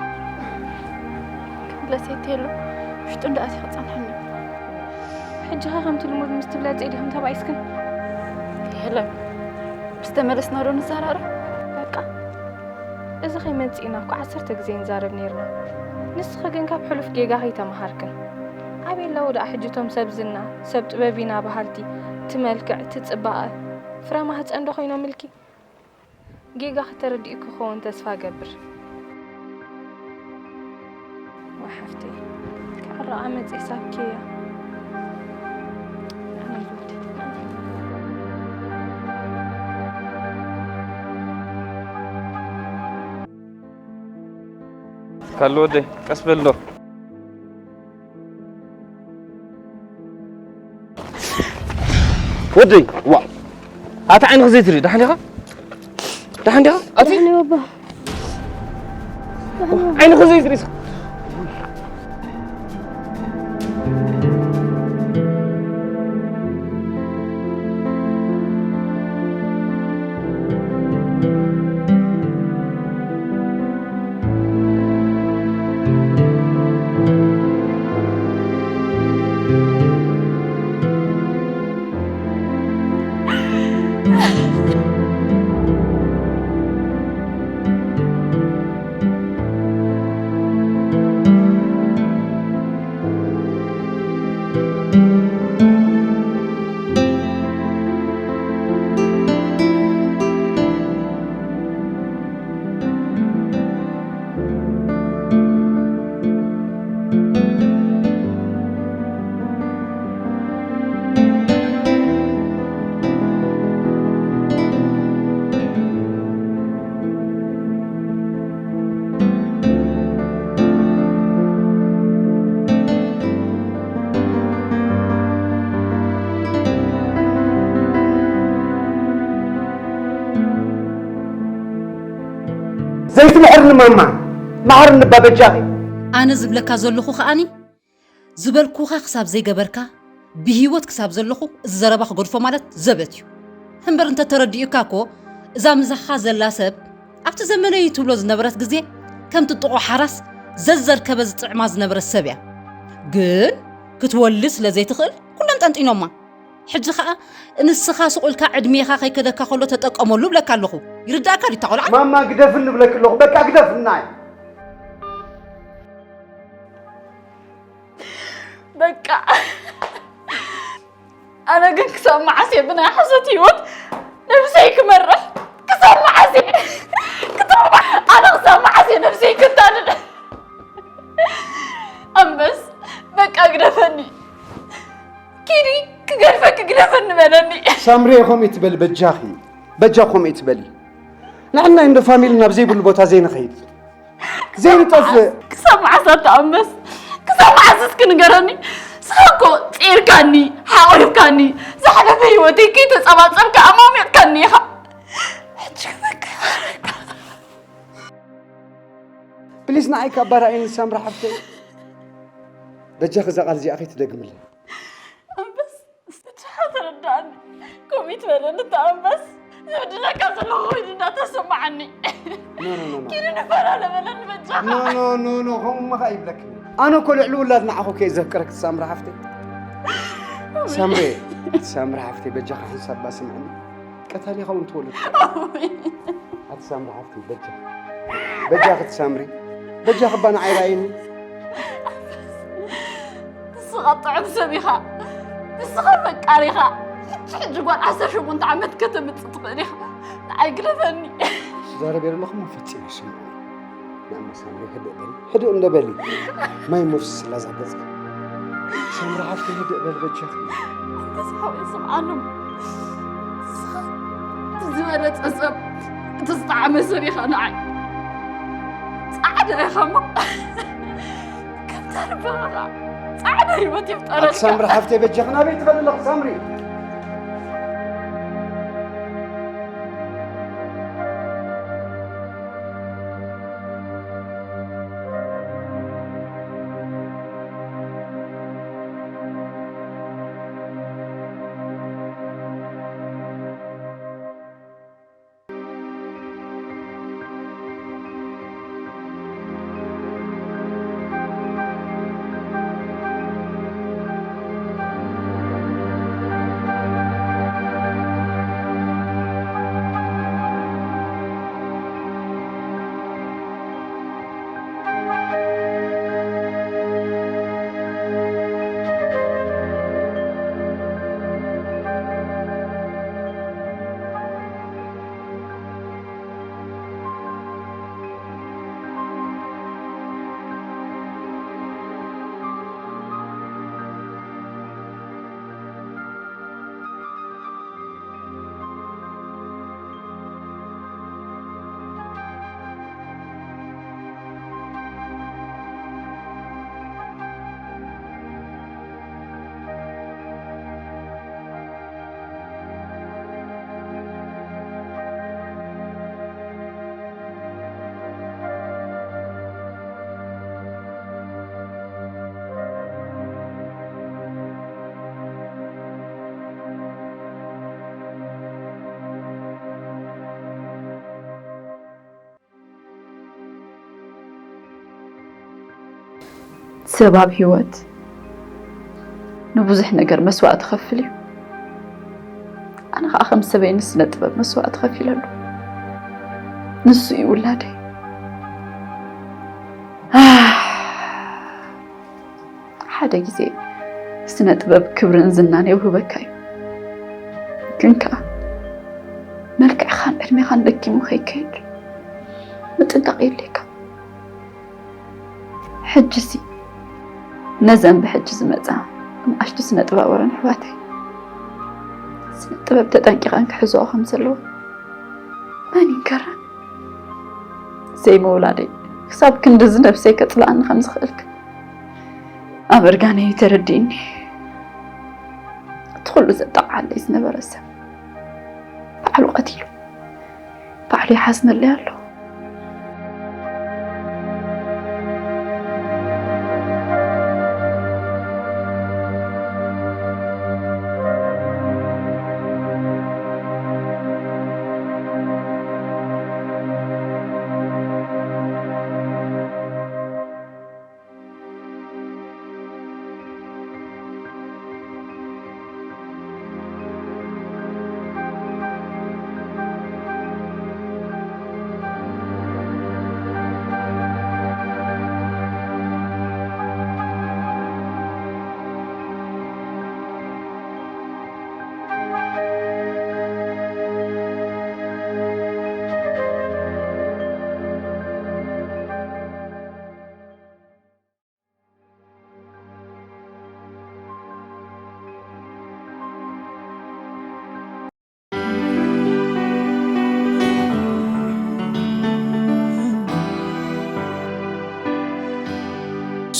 ክምለስ እየ ሄሉ፣ ውሽጢ እንዳ ኣትየ ክጸንሐኒ። ሕጂኸ ከምቲ ልሙድ ምስ ትብለጺ ዲኹም ተባኢስክን? ሄለን፣ ምስ ተመለስና ዶ ንዘራረብ? በቃ እዚ ከይመጽእና እኮ ዓሰርተ ግዜ ንዛረብ ነይርና። ንስኺ ግን ካብ ሕሉፍ ጌጋ ከይተመሃርክን። ኣበይ ኣለዉ ደኣ ሕጂ እቶም ሰብ ዝና፣ ሰብ ጥበብ ኢና በሃልቲ፣ ትመልክዕ፣ ትጽባቐ፣ ፍረ ማህጸን ዶ ኮይኖምልኪ? ጌጋ ከተረዲእኪ ክኸውን ተስፋ እገብር። ወይ ሓፍተይ፣ ክዕረቓ መጺእ ሳብኪ እያ። ካልእ ወደይ፣ ቀስ በል ዶ። ወደይ፣ ዋ። ኣታ ዓይንኺ ዘይትርኢ፣ ደሓን ዲኻ? ደሓን ዲኻ? ኣቲ ደሓን እየ፣ ባባ። ደሓን እየ። ዓይንኺ ዘይትርኢ። ዘይትምሕርኒ ማማ፣ መሓርኒ እባ በጃኺ። ኣነ ዝብለካ ዘለኹ ከኣኒ፣ ዝበልኩኻ ክሳብ ዘይገበርካ፣ ብህይወት ክሳብ ዘለኹ እዚ ዘረባ ክገድፎ ማለት ዘበት እዩ። እምበር እንተ ተረዲኡካ እኮ፣ እዛ ምሳኻ ዘላ ሰብ ኣብቲ ዘመነይ ትብሎ ዝነበረት ግዜ፣ ከም ጥጥቖ ሓራስ ዘዘርከበ ዝጥዕማ ዝነበረት ሰብ እያ። ግን ክትወልድ ስለ ዘይትኽእል ኩሎም ጠንጢኖማ። ሕጂ ኸኣ ንስኻ ስቕ ኢልካ ዕድሜኻ ከይከደካ ከሎ ተጠቀመሉ እብለካ ኣለኹ። ይርዳእካ ድዩ እታ ቆልዓ? ማማ ግደፍኒ እብለኪ ኣለኹ። በቃ ግደፍኒ ንዓይ። በቃ ኣነ ግን ክሳብ መዓስ እየ ብናይ ሓሶት ህይወት ነብሰይ ክመርሕ? ክሳብ መዓስ እየ? ክሳብ መ-፣ ኣነ ክሳብ መዓስ እየ ነብሰይ ክታልል? ኣንበስ፣ በቃ ግደፈኒ። ኪዲ፣ ክገድፈኪ ግደፈኒ በለኒ። ሳምሪ፣ ከምኡ ትበሊ በጃኺ። በጃ ከምኡ ትበሊ። ንሕና እንዶ ፋሚሊ ናብ ዘይብሉ ቦታ ዘይንኸይድ። ዘይንጠፍእ። ክሳብ መዓስ ኣታ ኣንበስ? ክሳብ መዓስ እስኪ ንገረኒ? ንስኻ እኮ ጼርካኒ፣ ሓቑፍካኒ፣ ዝሓለፈ ህይወተይ ከይተጸባጸብካ ኣማሚቕካኒ ኢኻ። ሕጂ በቃ። ፕሊስ ንዓይ ካብ ባራእይኒ ሳምራ ሓፍተይ። በጃኺ እዛ ቃል እዚኣ ከይትደግምለይ። ኣንበስ፣ እስኻ ተረዳእኒ። ከምኡ ይትበለኒ እታ ኣንበስ። ዝብድለካ ዘለኹ ኮይኑ እንዳተሰማዓኒ። ኖ፣ ኖ፣ ኖ፣ ኖ። ኪዱ ንፈላለ በለኒ በጃኻ። ኖ፣ ኖ፣ ኖ፣ ኖ፣ ከምኡ እሞ ከኣ ይብለክኒ። ኣነ እኮ ልዕሊ ውላድ ንዓኹ ከየ ዘፍቅረክ ሳምራ ሓፍተይ። ሳምሪ፣ ሳምሪ ሓፍተይ በጃኻ ሓንሳብ እባ ስምዕኒ። ቀታሊ ኸውን ትወለድ። ኣቲ ሳምሪ ሓፍቲ በጃ። በጃ ክትሳምሪ። በጃ ክባ ንዓይ ራእይኒ። ንስኻ ጥዑም ሰብ ኢኻ። ንስኻ ፈቃሪ ኢኻ። ሕጂ ሕጂ ጓል ዓሰርተ ሸሞንተ ዓመት ከተምጽእ ትኽእል ኢኻ። ንዓይ ግደፈኒ። ዛረብ የለኹም ፈጺመ ስምዑ። ንኣማ ሳምሪ ህድእ በሊ፣ ህድእ እንደ በሊ። ማይ መፍስስ ስላ እዛ ገጽኪ። ሳምሪ ሓፍተይ ህድእ በሊ በጃኺ። ኣንተስ ሓወይ ስምዓሎም። ንስኻ እቲ ዝበለጸ ሰብ፣ እቲ ዝጠዓመ ሰብ ኢኻ ንዓይ። ጻዕዳ ኢኻ እሞ። ከምታ ልብኻ ጻዕዳ ህይወት ይፍጠረልካ። ኣቲ ሳምሪ ሓፍተይ በጃኺ ናበይ ትኸዲ ኣለኺ ሳምሪ? ሰብ ኣብ ህይወት ንብዙሕ ነገር መስዋእቲ ከፍል እዩ። ኣነ ከዓ ከም ሰበይ ንስነ ጥበብ መስዋእቲ ከፊለሉ። ንሱ እዩ ውላደይ። ኣህ፣ ሓደ ግዜ ስነ ጥበብ ክብርን ዝናን የውህበካ እዩ። ግን ከዓ መልክዕኻን ዕድሜኻን ደኪሙ ከይከይድ ምጥንቃቕ የድልየካ። ሕጅሲ ነዘን ብሕጂ ዝመፃ ንኣሽቱ ስነ ጥበባውያን ኣሕዋተይ፣ ስነ ጥበብ ተጠንቂቐን ክሕዝኦ ከም ዘለዎ መን ይንከረን? ዘይምውላደይ ክሳብ ክንድዚ ነብሰይ ከፅልኣኒ ከም ዝኽእል ኣብ እርጋነይ እዩ ተረዲእኒ። እቲ ኩሉ ዘጣቕዓለይ ዝነበረ ሰብ ባዕሉ ቀቲሉ፣ ባዕሉ ይሓዝነለይ ኣሎ።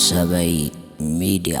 ሰበይ ሚድያ።